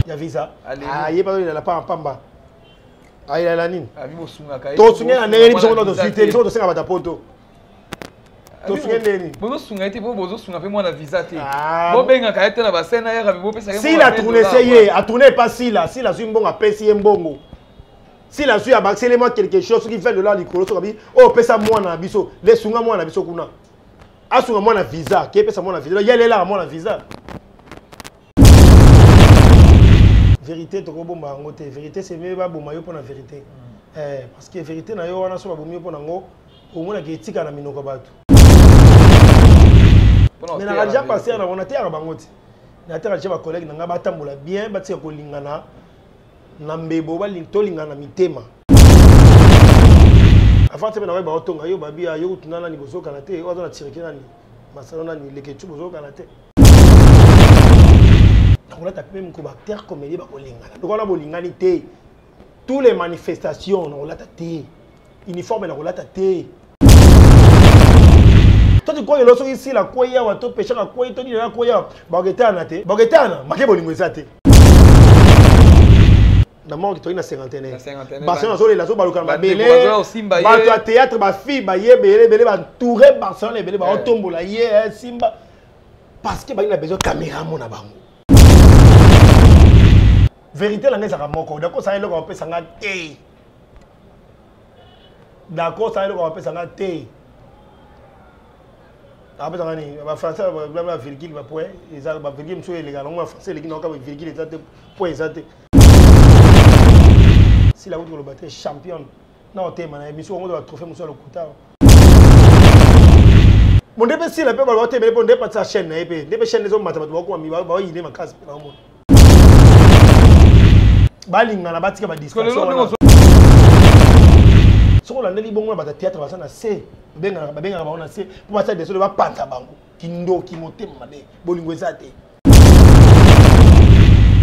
Ya visa. Aye pa la pa pamba. Ayela nini? Tosunga na ndenge nini biso kuna tozwi te biso tosenga bato ya poto. Tosunga ndenge nini? Bozosunga ye te po bozosunga mpe mwana visa te. Ah, bobengaka ye te na basene ayaka mpe bopesaka ye. Sila tourne se ye, a tourne pas Sila, Sila azwi mbongo apesi ye mbongo. Sila azwi abakiseli mwa quelque chose soki 20 dollars likolo soki abi oyo oh, pesa mwana na biso, lesunga mwana na biso kuna. Asunga mwana visa, ke pesa mwana visa, ye alelaka mwana visa. Vérité tokobomba yango te, vérité c'est mieux baboma yo mpona vérité. Eh, parce que vérité na yo wana so babomi yo mpona yango omonaka etika na minoko ya bato. Mais naka déjà passer na wana teyaka bango te. Nateyaka déjà bacollègue na ngai batambola bien, batika kolingana na mbebo, tolingana na mitema. Avant te mpe nakoyeba otonga yo babi yo kutuna nani bozokana te, oyo aza na tiriki nani masano nani leketu bozokana te. Nakolata mpe moko baacteur comédien bakolingana lokola bolingani te, tous les manifestations nakolata te, uniforme nakolata te. Toti koyelo soki sila kwei awa to peshaka kwei to nini na kwei awa baketana te, baketana make bolingo eza te. Na morgue toyi na cinquantenaire, Barcelone azolela azobaluka na mabele, bato ya théâtre bafille baye ebele ebele bantoure Barcelone ebele baotombola ye simba parce que bangi na besoin caméra mona bango. Vérité na ngai ezalaka moko, d'accord osala eloko bapesa nga te, d'accord osala eloko bapesa nga te, apesa nga nini? Bafrançais babla virgule bapoint eza bavirgule mosusu eleka nango, bafrançais eleki nango kaka virgule eza te, point eza te. Sila kuti koloba te championne na otema na émission yango batrophée mosusu ya lokuta bo nde mpe sila mpe baloba te ebele mpo nde patisa chaîne na ye mpe nde mpe chaîne ezomata bato bakoma baoyine makasi mpe naomona balingana batika badistraction wana. Soki olandeli bongo na bato ya théâtre baza na se, babengaka bango na se mpo basala desole, bapanza bango kindoki, motema mabe, bolingo eza te.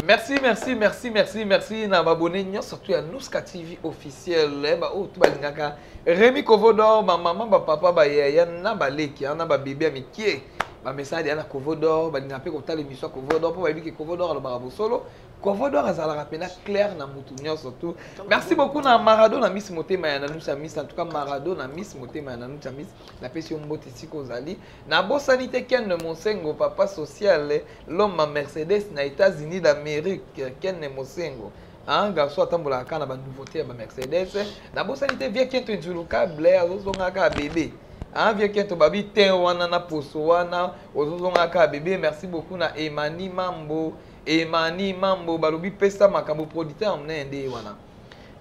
Merci, merci, merci, merci, merci na babone nyonso tu ya Nouska TV officiel ba oyo tu balingaka Rémi Kovodor, ba mama, ba papa, ba yaya na baleki na ba bébé ya mikie ba message ya na Kovodor, balingaka mpe kotala émission ya Kovodor mpo bayebi ke Kovodor alobaka bosolo. Kovodor azalaka mpena clair na mutu nyonso tu. Merci beaucoup na Maradona Miss Motema ya Nanusa Miss, en tout cas Maradona Miss Motema ya Nanusa Miss, napesi yo mbote esika ozali. Nabosani te Ken Monsengo, papa social, l'homme à Mercedes na États-Unis d'Amérique. Ken Monsengo, hein, garçon atambolaka kaka na ba nouveauté ya ba Mercedes. Nabosani te vieux Kento Nzulukable azozonga kaka bébé. Hein, vieux Kento babi te wana na poso wana ozozonga kaka bébé. Merci beaucoup na Emani Mambo, Emani Mambo balobi pesa makambo producteur monene nde wana.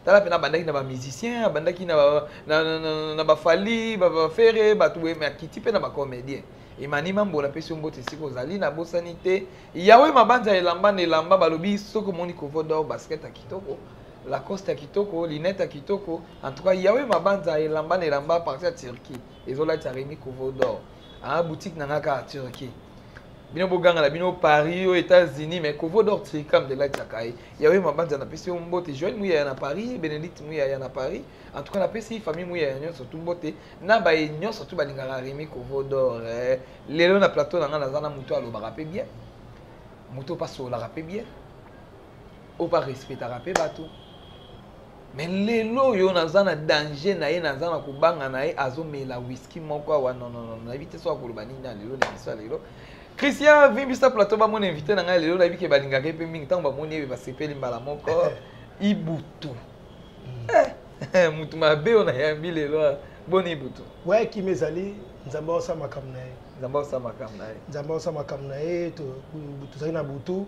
Tala pena bandaki na ba musicien, bandaki na ba Fally, ba Ferre, bato boye, mais akiti pe na ba comédien. Emani Mambo napesi yo mbote esika ozali, nabosani te Yawe Mabanza elamba na elamba balobi soki omoni Kovodor basket ya kitoko, Lacoste ya kitoko, lunette ya kitoko, en tout cas Yawe Mabanza elamba na elamba parti ya Turquie ezolatisa Rémi Kovodor. Ah, boutique na nga kaka Turquie. Bino boganga na bino Paris aux États-Unis, mais Kovodor Turquie de latisaka ye. Yawe Mabanza napesi yo mbote, Joël Muyaya na Paris, Bénédicte Muyaya na Paris. En tout cas napesi famille Muyaya nyonso tu mbote na baye nyonso tu balingaka Rémi Kovodor. Lelo na plateau na nga naza na moto alobaka pe bien, moto pasolaka pe bien, oyo pa respectaka pe bato. Mais lelo oyo naza na danger na ye, naza na kobanga na ye, azomela whisky moko awa. Non, non, non, nayebi te soki akoloba nini na lelo na émission ya lelo. Christian vimbisa plateau bamoni invité na ngai lelo, nayebi ke balingaka ye mpe mingi, ntango bamoni ye basepeli mbala moko. Ibutu. Mutu mabe oyo nayambi lelo, boni Ibutu? Ouais, kimi ezali Nzambe osala makambo na ye. Nzambe osala makambo na ye. Nzambe osala makambo na ye, tozali na butu.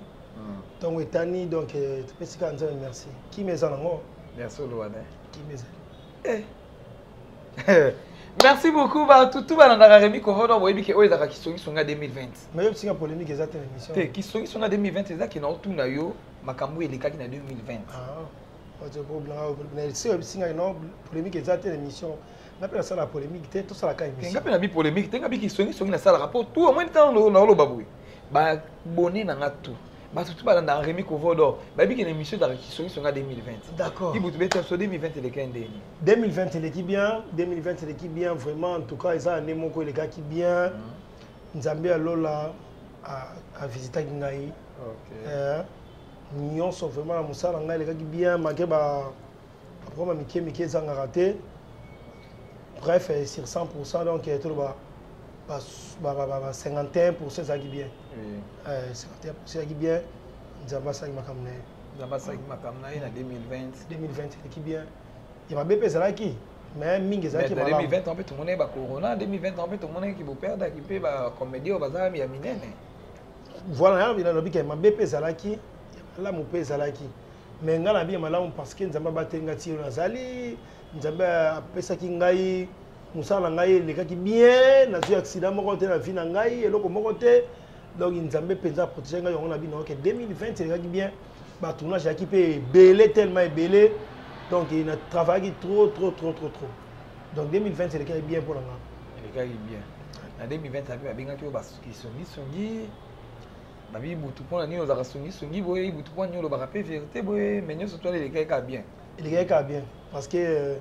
Ntongo etani, donc topesi kaka Nzambe merci. Kimi eza nango? Merci oloba. Kimi ezali. Merci beaucoup bato tout balandaka Rémi Kovodor, boyebi ke oyo ezalaka kisongisonga 2020. Mais yo bisinga polémique eza te na émission. Te, kisongisonga 2020 eza ke na otuna yo makambo elekaki na 2020. Ah. Bisinga no polémique eza te na émission. Nga mpe nasala polémique te, tosalaka émission. Nga mpe nabi polémique te, nga bi kisongisongi nasalaka po tout omoni ntango naoloba boye. Babone na nga tout. Bato tout balandaka Rémi Kovodor, bayebi ke na émission ezalaka kisongisonga 2020. D'accord. Ibutu beta so 2020 eleki ndeni. 2020 eleki bien, 2020 eleki bien vraiment, en tout cas eza année moko elekaki bien. Nzambe ya Lola a visitaki ngai. OK. Nyonso vraiment na mosala na ngai elekaki bien malgré ba baproblème mike mike ezangaka te. Bref, sur 100%, donc toloba ba 51% ezalaki bien. Oui. 51% ezalaki bien. Nzambe asalaki makambo na ye. Nzambe asalaki makambo na ye na 2020. 2020 eleki bien. Ya mabe mpe ezalaki, mais mingi ezalaki malamu. 2020 mpe tomonaki ba corona, 2020 mpe tomonaki boperdaki mpe bacomédie oyo baza ya minene. Voilà, nalobi ke mabe mpe ezalaki, ya malamu mpe ezalaki. Mais ngai nabi ya malamu parce que Nzambe abateli ngai ti oyo nazali. Nzambe apesaki ngai mosala na ngai elekaki bien, nazwi accident moko te na vie na ngai, eloko moko te. Donc Nzambe mpenza aprotege ngai, yango na bino ke 2020 elekaki bien. Batournage ezalaki mpe ebele, tellement ebele. Donc na travaillaki trop trop trop trop trop. Donc 2020 elekaki bien mpo na ngai. Elekaki bien. Na 2020 ape babengaki oyo basongisongi, babi butu mpona nini ozalaka songisongi boye, butu mpona nini olobaka mpe vérité boye, mais nyonso toala elekaki kaka bien. Elekaki kaka bien parce que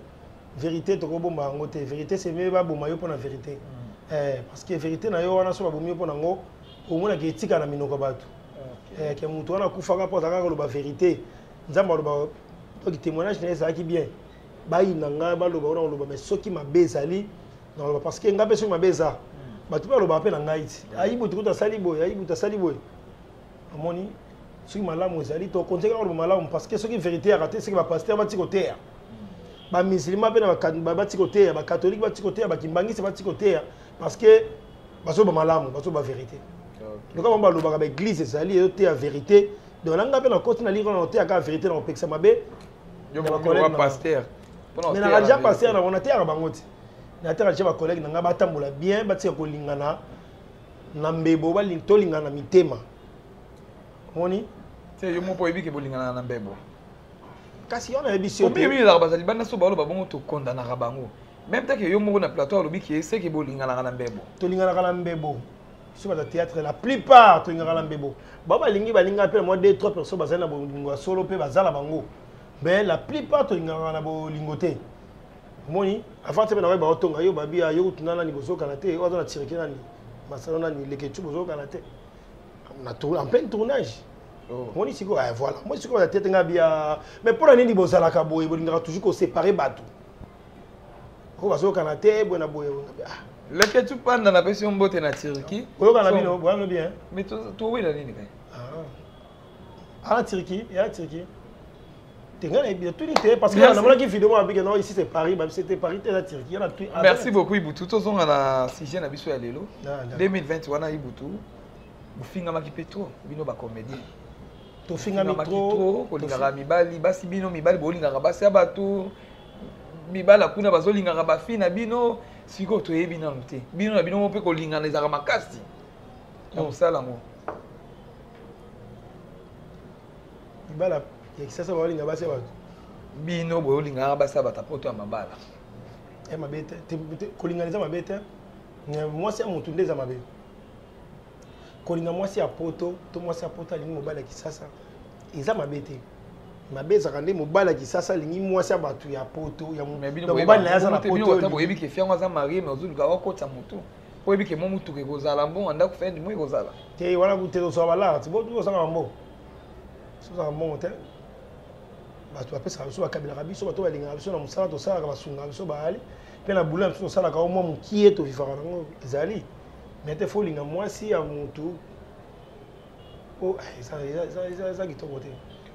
vérité tokobomba yango te. Vérité, c'est mieux baboma yo mpona vérité. Parce que vérité na yo wana, so babomi yo mpona yango, omonaka etika na minoko ya bato. Ke motu wana akufaka mpo azalaka koloba vérité. Nzambe aloba, donc témoignage na ye ezalaki bien. Bayina ngai, baloba wana koloba, mais soki mabe ezali naloba, parce que ngai mpe soki mabe eza, bato mpe balobaka mpe na ngai ti ayi butu kutu asali boye, ayi butu asali boye. Omoni, soki malamu ezali, tokontinue kaka koloba malamu, parce que soki vérité yaka te, soki bapasteur bati koteya, bamusulman mpe na bati koteya, bacatholique bati koteya, bakimbangisi bati koteya, parce que bazoba malamu, bazoba vérité. Loka bango balobaka baeglise ezali ezoteya vérité. Donc na ngai mpe nakoti na lire na koteya kaka vérité, na kopekisa mabe. Mais naka déjà pasteur na bango, nateyaka bango ti nateyaka déjà bacollègue na ngai batambola bien, batika kolingana na mbebo, tolingana na mitema. Omoni te, yo moko oyebi ke bolingana na mbebo. Kasi yo nayebi si yo mingi ezalaka bazali banda so baloba bongo, tokondanaka bango même te ke yo moko na plateau alobi ke seke bolinganaka na mbebo. Tolinganaka na mbebo. Biso bato ya théâtre, la plupart tolingaka na mbebo. Bao balingi balinga mpe na mwa 2 3 personnes bazali na bolingo ya solo mpe baza na bango, mais la plupart tolingaka na bolingo te. Omoni, avant te mpe nakoyeba otonga yo babi yo kutuna nani bozokana te, oyo aza na tiriki nani masano nani leketu bozokana te en plein tournage. Omoni sikoyo, voilà, omoni sikoyo ya tete nga bia. Mais mpo na nini bozalaka boye, bolingaka toujours koséparer bato oyo bazokana te boye na boye? Leketu panda, napesi yo mbote na Turquie. Oyokana bino boyano bien. Mais towela nini kai? Ana Turquie, ya Turquie te, ngai nayebi tuni te, parce que namonaki vidéo moko abike non, ici c'est Paris, babi c'était Paris te, eza Turquie. Merci beaucoup Ibutu. Tozonga na sujet na biso ya lelo. 2020 wana, Ibutu, bofingamaki mpe trop bino bacomédien. Tofingami trop. Kolingaka mibali basi, bino mibali bolingaka basi ya bato, mibali kuna bazolingaka bafi na bino. Sikoyo toyebi nanu te, bino na bino mo mpe kolingana ezalaka makasi na mosala yango. Mibala ya Kisasa baolinga basi ya bato. Bino boyolingaka basi ya bato poto ya mabala. Mabe te, kolingana eza mabe te. Mwasi ya motu nde eza mabe. Kolinga mwasi ya poto to mwasi ya poto alingi mobali ya Kisasa eza mabe te. Mabe ezalaka nde mobali ya Kisasa alingi mwasi ya bato ya poto, ya mobali na ye aza na poto. Boyebi ke fiango aza marié, mais ozoluka okotisa motu, oyebi ke mo motuka ekozala, mbongo ndako fin du mois ekozala. Te, wana te, tozwa balare ti bozanga mbongo, tozanga mbongo te. Bato bapesaka biso, bakabelaka biso, bato balingaka biso na mosala tosalaka, basungaka biso, bayali mpe na bulu na biso tosalaka o mwa mokie tovivaka nango ezali. Mais te, faut olinga mwasi ya motu, eza kitoko te.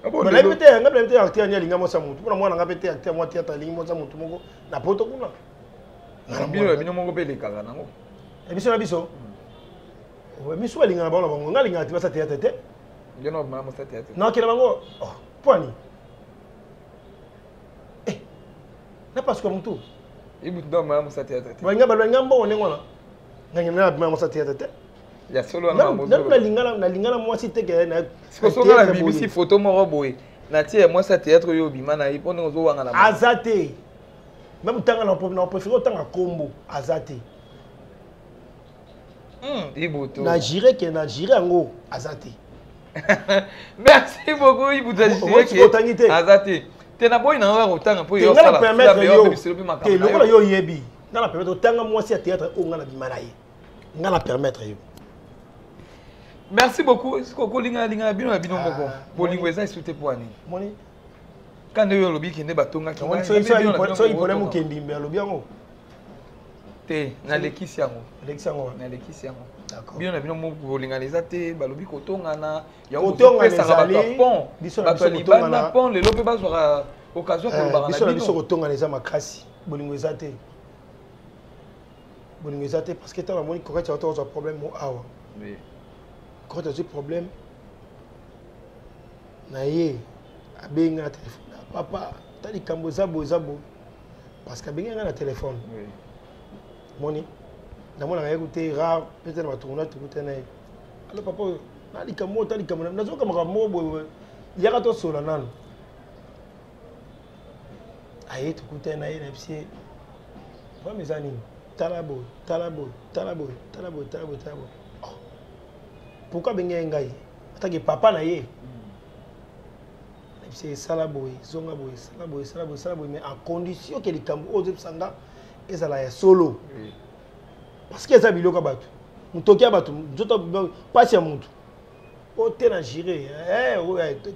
Nayebi te, nga nayebi te acteur ani alinga mwasi ya motu. Mpona mwana nga mpe te, acteur mwa théâtre alingi mwasi ya motu moko na poto kuna. Bino bino moko mpe elekaka nango. Biso na biso, misu balingaka bango na bango. Nga alingaka te basa théâtre te. Nakokenda bango poani napasuka motu. Balinga mbongo ndenge wana, ngai nabima mwasi théâtre te. Ya solo. Nalinga na mwasi te ke. Soki nabimisi photo moko boye, natie ya mwasi ya théâtre oyo obima na ye, mpo ndenge ozowanga na Aza te. Même otanga na préféré otanga kombo, aza te. Ibutu. Na jure ke na jure yango, aza te. Merci beaucoup Ibutu. Otangi te. Aza te te, naboyi na nga kotanga mpo yo nga na permettre yo te. Lokola yo oyebi, nga na permettre otanga mwasi ya théâtre oyo nga na bima na ye, nga na permettre yo. Merci beaucoup. Kolinga linga bino na bino moko. Ah, Bolingo eza esu te po ani. Moni. Kande yo olobi kende batongaki. Soki Ipole Mokendimbe alobi yango. Te, nalekisi yango. Alekisi yango. Nalekisi yango. Bino na bino moko bolingana eza te, balobi kotongana. Yango Kotongana bopesaka bato ya ezali, pont. biso na Bato ya biso libanda kotongana. pont lelo mpe bazwaka occasion ya kolobaka Biso na na biso bino. kotongana eza makasi. Bolingo eza te. Bolingo eza te parce que ntango namoni Coquette auto kozwa problème mo awa. Oui. Coquette azwi problème na ye abengi nga na telefone. Papa, ta likambo eza boye eza boye. Parce que abengi nga na telefone. Oui. Moni namonaka ye kute rare peut-être na bato kuna tokuta na ye. Alo papa oyo na likambo oyo ta likambo nazoyoka makambo moko boye boye yaka tosola nano. Aye tokutani na ye nayebisi ye problème eza nini, tala boye tala boye tala boye tala boye tala boye tala boye. Oh. Pourquoi abengi ye ngai atake papa na ye? Nayebisi ye sala boye zonga boye sala boye sala boye sala boye, mais en condition ke likambo oyo ozobisa nga ezala ya solo. Oui. Parce que eza biloko ya bato, motoki ya bato, nzoto pasi ya motu o te na juré,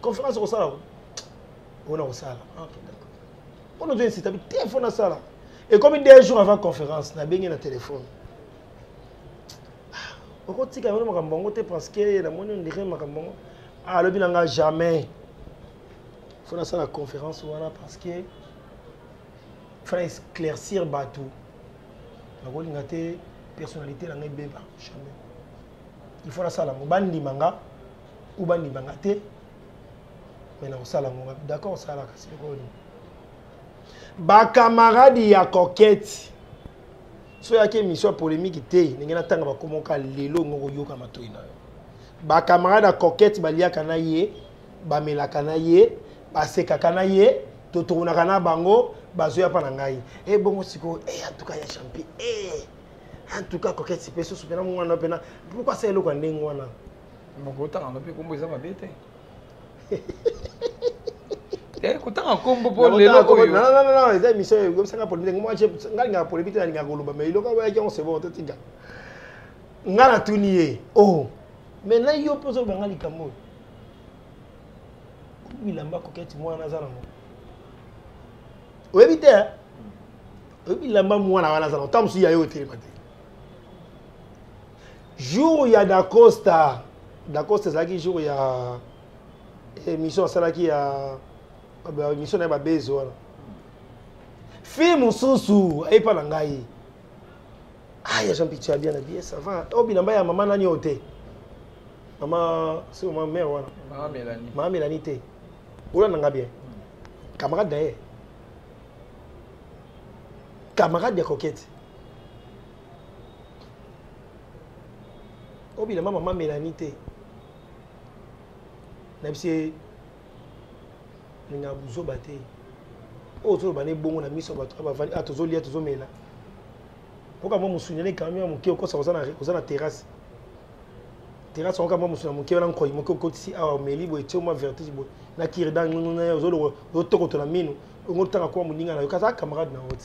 conférence kosala ona kosala. Ok, d'accord. Mpona ozo insista bi te fo nasala. Ekomi 2 jours avant conférence, nabengi na téléphone. Okotika yango makambo yango te parce que namoni on dirait makambo yango. Ah, alobi na nga jamais. Fo nasala conférence wana parce que fo na éclaircir bato. Nakolinga te personnalité na ngai ebeba jamais. Il faut nasala yango, bandima nga ou bandima nga te, mais nakosala yango. D'accord, osalaka sikoyo nini? Bakamaradi ya Coquette so yaki émission ya polémique te, ndenge natanga bakomoka lelo ngo koyoka matoi na yo. Bakamarade ya Coquette baliaka na ye, bamelaka na ye, basekaka na ye, totournaka na bango, bazoya mpa na ngai. E bongo sikoyo, en tout cas ya champion, en tout cas Coquette mpe susu mpena mwana mpena, pourquoi asala eloko ya ndenge wana? Moko otanga mpe kombo eza mabe te. Eh, kotanga kombo po lelo oyo. Non, non, non, non, eza émission ekobisanga polémique. Moi, je nga lingaka polémique te, nalingaka koloba, mais eloko oyo yango c'est bon, totika. Nga natuni ye, oh, mais na yo mpe ozoloba nga likambo oyo. Bilamba Coquette mwana aza nango. Oyebi te, hein? Oyebi bilamba mwana wana aza nango, ntango mosusu ya yo otelema te. Jour ya Dacosta, Dacosta ezalaki jour ya émission asalaki ya émission na ye babezo wana. Fille mosusu ayepa na ngai. Ah, ya Jean Pichu bien habillé, ça va. Oh, bilamba ya mama nani oyo te? Mama, c'est mama mère wana. Mama Mélanie. Mama Mélanie te. Ola nanga bien. Camarade d'ailleurs. Camarade ya Coquette. Oh, bilamba mama Mélanie te. Na bisi ninga buzoba te. Oyo tozoloba ne bongo na miso ya bato bavandi, ah, tozolia, tozomela. Mpoka mwa mosuni wana ekangami ya moke, okosa oza na terrasse. Terrasse yango kaka mwa mosuni ya moke wana, nkoi moke okotisi awa, omeli boye, etie mwa vertige boye, na cure-dent, ngungu, na ozoloba, ozotokoto na mino, ongo otanga kwa moninga na yo, kasi aza camarade na yo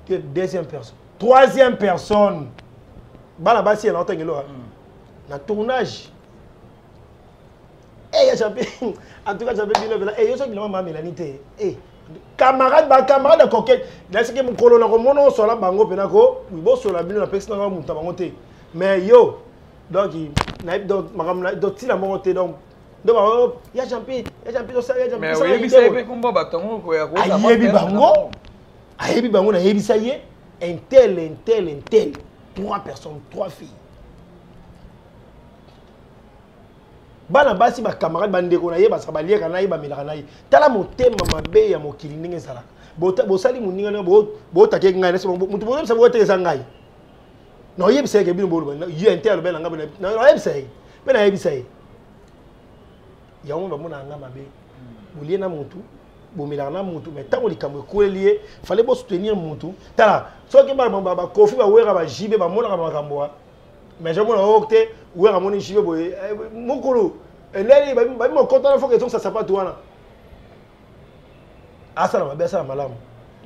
te. Deuxième personne. Troisième personne. Bana basi ya na otangelo, na tournage. Eh, ya champion. En tout cas, champion bino bela. Eh, yo soki bilamba mama Mélanie te. Eh, camarade, ba camarade ya Coquette. Na sike mokolo na komona osola bango pena ko, bosola bino na pekisi na nga muta bango te. Mais yo, donc, na, donc, makambo na, donc, tina moko te, donc, donc, ba, oh, ya champion, ya champion, tosala, ya champion, Mais tosala oyebisa ye idée, mpe kombo bato yango koya koza ayebi mwa bango, ayebi bango, nayebisa ye, un tel, un tel, un tel. 3 personnes, 3 filles. Bana basi ba camarade ba ndeko na ye, ba baliaka na ye, ba melaka na ye. Tala motema mabe ya mokili ndenge ezalaka. Bosali moninga na bo, botake ngai, nasi bo, mutu bozobisa bo te eza ngai. Na oyebisa ye ke bino boloba, na, ye inter aloba na ngai, na, na oyebisa ye. Pe na yebisa ye. Yango bamona nga mabe. Bolie na mutu, bomelaka na mutu, mais ntango likambo ekweli ye, fallait bo soutenir mutu. Tala, soki ba, ba, ba, ba Kofi, ba Wera, ba JB, bamonaka makambo wa. Mais je mona ok te, Wera moni JB boye, eh, mokolo, eleli, ba, ba, mokoto na foke ezongisa sapatu wana. Asala mabe, asala malamu.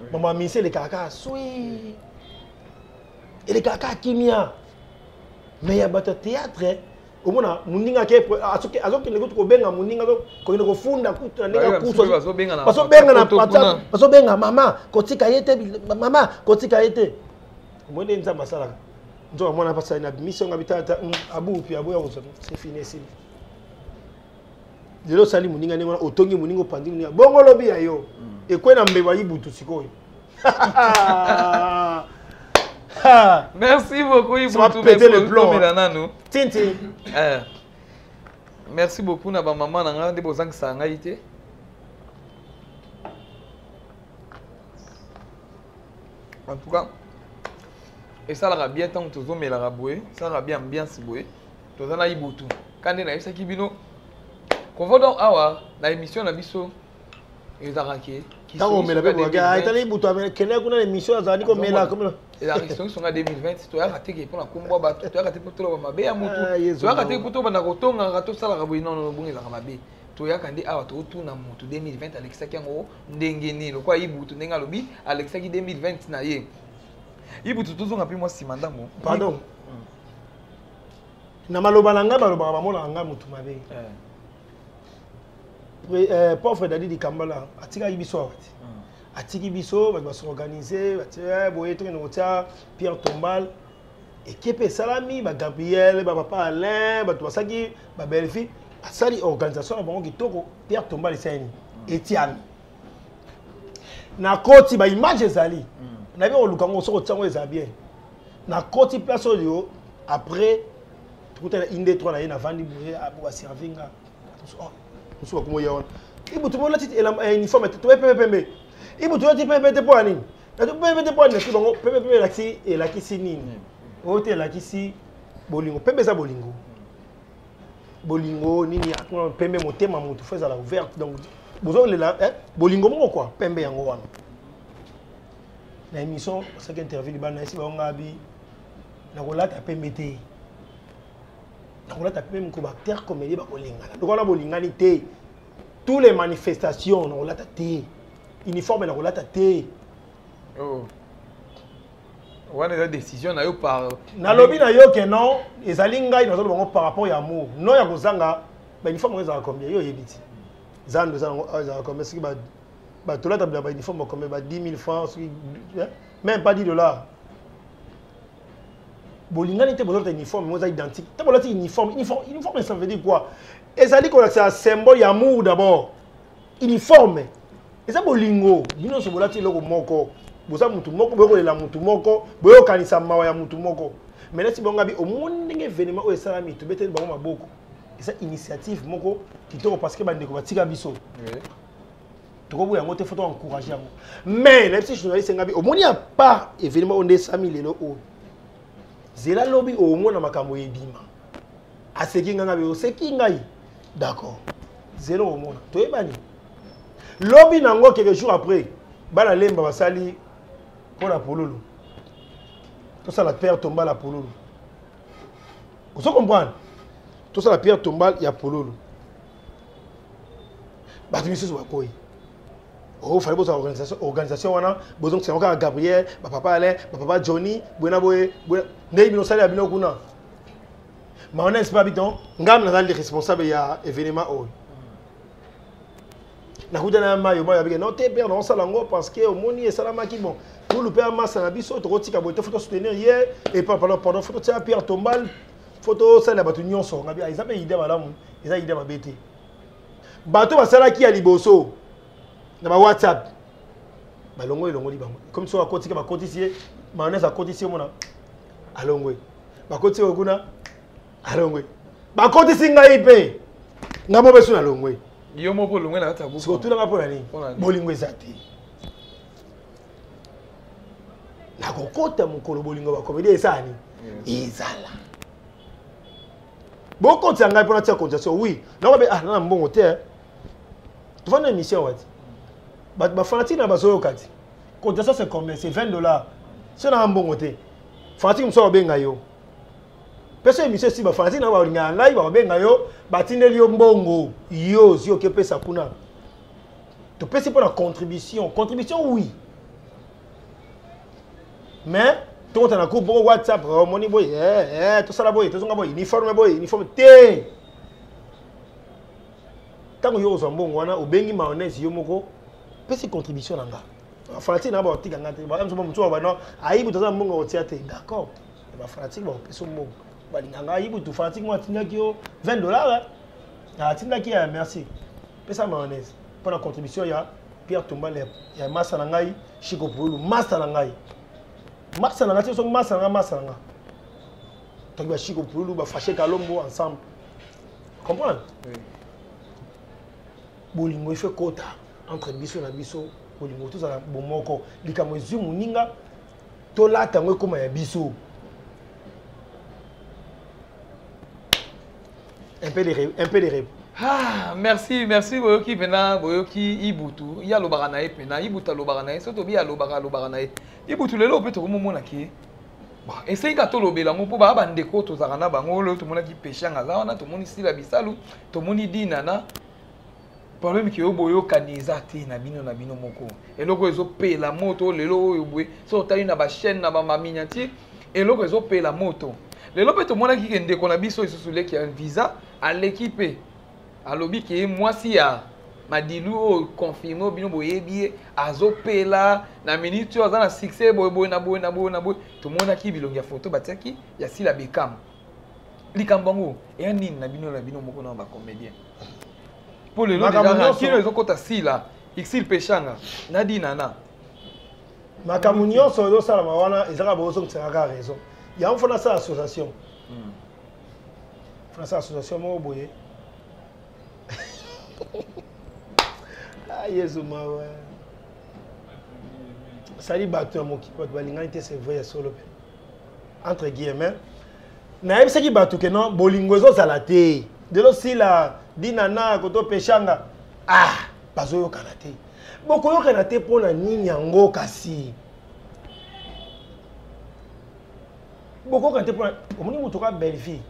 Oui. Mama mise le kaka, sui. Elekaka kaka kimia. Mais ya bato ya théâtre, omona moninga ake azokende kutu kobenga moninga, kokende kofunda kutu na ndenge akusu, bazobenga na bazobenga mama kotika ye te, mama kotika ye te. Omoni nde Nzambe asalaka. Nzoka mwana mpasi na bimisi yango abitata abupi aboya kozwa, c'est fini, esili. Lelo osali moninga ndenge wana, otongi moninga, opandi moninga, bongo lobi ya yo ekwei na mbebo ayibutu sikoyo. Merci beaucoup. Ibutu, péter le plomb nanu. Tinti. Eh. Merci beaucoup na ba maman na nga nde bozangisa ngai te. En tout cas, esalaka bien ntango tozomelaka boye, esalaka bien ambiance boye. Toza na Ibutu. Kande nayebisaki bino kovodo awa na émission na biso ezalaka ke ntango omela mpe boyaka etali Ibutu akende kuna na émission azalaki komela. Ezalaka kisongisonga 2020. Toyaka te ke mpona kombwa bato, toyaka te mpo toloba mabe ya motu, toyaka te mpo tobanda kotongaka, tosalaka boye. Nono, bongo ezalaka mabe. Toyaka nde awa totuna motu 2020 alekisaki yango ndenge nini. Lokola Ibutu ndenge alobi alekisaki 2020 na ye. Ibutu, tozonga mpe mwa nsima ndambo. Pardon, na maloba na ngai, balobaka bamonaka ngai motu mabe. Pauvre Dadi Dikambala atikaki biso awa te, atiki biso bato bas'organiser, batie boye, tokende kotia pierre tombale. Eke mpe esalami, bagabriel, bapapa Alain, bato basalaki, babelvi basali organisation na bango kitoko. Pierre tombale esalini, etiami na koti, baimage ezali, nayebi koluka yango. Soki otiango eza bien na koti place oyo. Après tokutana inde 3 na ye, navandi boye, baservi nga mosusu bakoma oya wana. Ibutu, bolati uniforme te, toye pembe pembe. Ibutu, olati pembe te mpo ya nini? Pembe te mpo ya nini? Bango pembe pembe elakisi, elakisi nini? Oyo te, elakisi bolingo. Pembe eza bolingo. Bolingo nini pembe? Motema motu fo ezala ouverte. Donc bozolela bolingo moko quoi, pembe yango wana. Na émission osaki interview libanda, nayesi bango ngabi nakolata pembe te, nakolata pembe moko baacteur comédien bakolingana lokola bolingani te. Tous les manifestations nakolata te, uniforme nakolata te. Oh. Wana eza décision na yo par Nalobi na yo ke non, ezali ngai nazoloba bango par rapport ya amour, non ya kozanga bauniforme. Ngo ezalaka combien? Yo oyebi ti zando eza nango awa, ezalaka combien? Soki batolata bila bauniforme combien? Ba 10 000 francs, soki même pas 10 $. Bolingani te, bozolata uniforme mo eza identique te. Bolati uniforme, uniforme, uniforme, ça veut dire quoi? Ezali kolakisa symbole ya amour d'abord. Uniforme eza bolingo. Bino nyonso bolati eloko moko, boza mutu moko, boyokolela mutu moko, boyokanisa mawa ya mutu moko. Mais neti bongo abi, omoni ndenge événement oyo esalami, tobeteli bango maboko. Eza initiative moko kitoko parce que bandeko batika biso, tokoboya yango te, faut toencourage yango. Mais nayebisi journaliste ngabi, omoni, à part événement oyo nde esami lelo oyo, zela lobi omona makambo ebima. Aseki ngai, ngabi oseki ngai, d'accord, zela omona. Toyebani lobi nango, quelques jours après, bana Lemba basali mpo na pululu, tosala pierre tombale ya pululu. Ozo comprendre? Tosala pierre tombale ya pululu. Bato misusu bakoyi oh, fallait bozala organisation, organisation wana bozongisa yango kaka Gabriel, bapapa Alain, bapapa Johnny, boye na boye boye ndenge bino osali ya bino kuna. Mayonnaise mpe abiton, ngai nazali responsable ya événement oyo. Nakutana ya mayo, mayo abike non te, père naosala yango parce que omoni esalamaki. Bon, tulu mpe amasa na biso, tokotika boye te, faut tosoutenir ye. Et pardon, pardon, faut totia pierre tombale, faut tosalela bato nyonso. Ngabi eza mpe idée malamu, eza idée mabe te. Bato basalaki ya liboso na ba WhatsApp, balongo elongoli bango comme so akotika, bakotisi ye mayonnaise, akotisi ye mona alongwe, bakotisi ye kuna alongwe, bakotisi ngai mpe ngai mo beso nalongwe. Yo moko olongwe na kati ya groupe. Sikoyo tunanga mpo na nini? Bolingo eza te. Nakokota mokolo bolingo bacomédie esala nini, ezala bokotisa ngai mpona tia cotisation. Oui, nakobe ah nana mbongo te, tovanda émission wati, bato bafanatique na bazoyoka ti cotisation c'est combien? C'est 20 $. So nanga mbongo te, fanatique mosusu akobenga yo mpe so émission esi, bafanatique na balingaka ngai, bakobenga yo, batindeli yo mbongo, yo ozwi, oki opesa kuna. Topesi mpo na contribution, contribution oui, mais Tokota na groupe moko WhatsApp, omoni boye, eh, eh, tosala boye, tozonga boye, uniforme boye, uniforme te. Ntango yo ozwa mbongo wana, obengi mayonnaise yo moko, pesi contribution na nga. Fanatique na baotika nga te, mosusu bano ayibu toza na mbongo kotia te. D'accord, ba fanatique bakopesa mbongo, balinga nga ayibu tu fanatique moko atindaki yo 20 dollars, atindaki ya merci, pesa mayonnaise mpona contribution ya Pierre Tombale ya masa na ngai Chico Pululu, masa na ngai, masa na ngai ti so masa na ngai, masa na ngai toki ba Chico Pululu, ba Fache Kalombo ensemble, comprendre? Oui. Bolingo efe kota entre biso na biso, bolingo tozala bomoko, likambo ezwi moninga tolata yango ekóma ya biso. Un peu de un peu de rêve. Ah, merci, merci. Boyoki mpena, boyoki Ibutu ye alobaka na ye mpena. Ibutu alobaka na ye, so tobi alobaka, alobaka na ye. Ibutu, lelo mpe tokomomona ke bon, esengi kaka tolobela yango mpo baa bandeko tozalaka na bango. Lelo tomonaki Peshanga aza wana, tomoni Sila Bisalu, tomoni Dinana. Problème ke oyo boyokani eza te na bino na bino moko. Eloko ezopela moto lelo oyo boye, so otali na bachaîne na bamaminiature, eloko ezopela moto lelo mpe tomonaki ke ndeko na biso lisusu leki ya visa aleki mpe alobi ke mwasi ya Madilu oyo confirme oyo bino boyebi ye azopela na minute oyo aza na succès boye boye na boye na boye na boye. Tomonaki bilongi ya foto batiaki ya Sila Bekam. Likambo yango eya nini na bino na bino moko na bacomédien? Mpo lelo kino ezokɔta Sila Exil Peshanga na Dinana. Makambo nyonso ezosalama wana ezaka bozongisaka kaka raison yango. Fo nasala association, fo nasala association moko boye. Ah, Yesu mawa, sali bato ya mokili, bato balingani te. C'est vrai, ya solo mpe entre guillemets nayebisaki bato ke non, bolingo ezozala te lelo. Sila, Dinana, koto Peshanga, ah, bazoyokana te. Bokoyokana te mpo na nini yango? Kasi bokoyokana te mpona omoni moto ka Bellevie,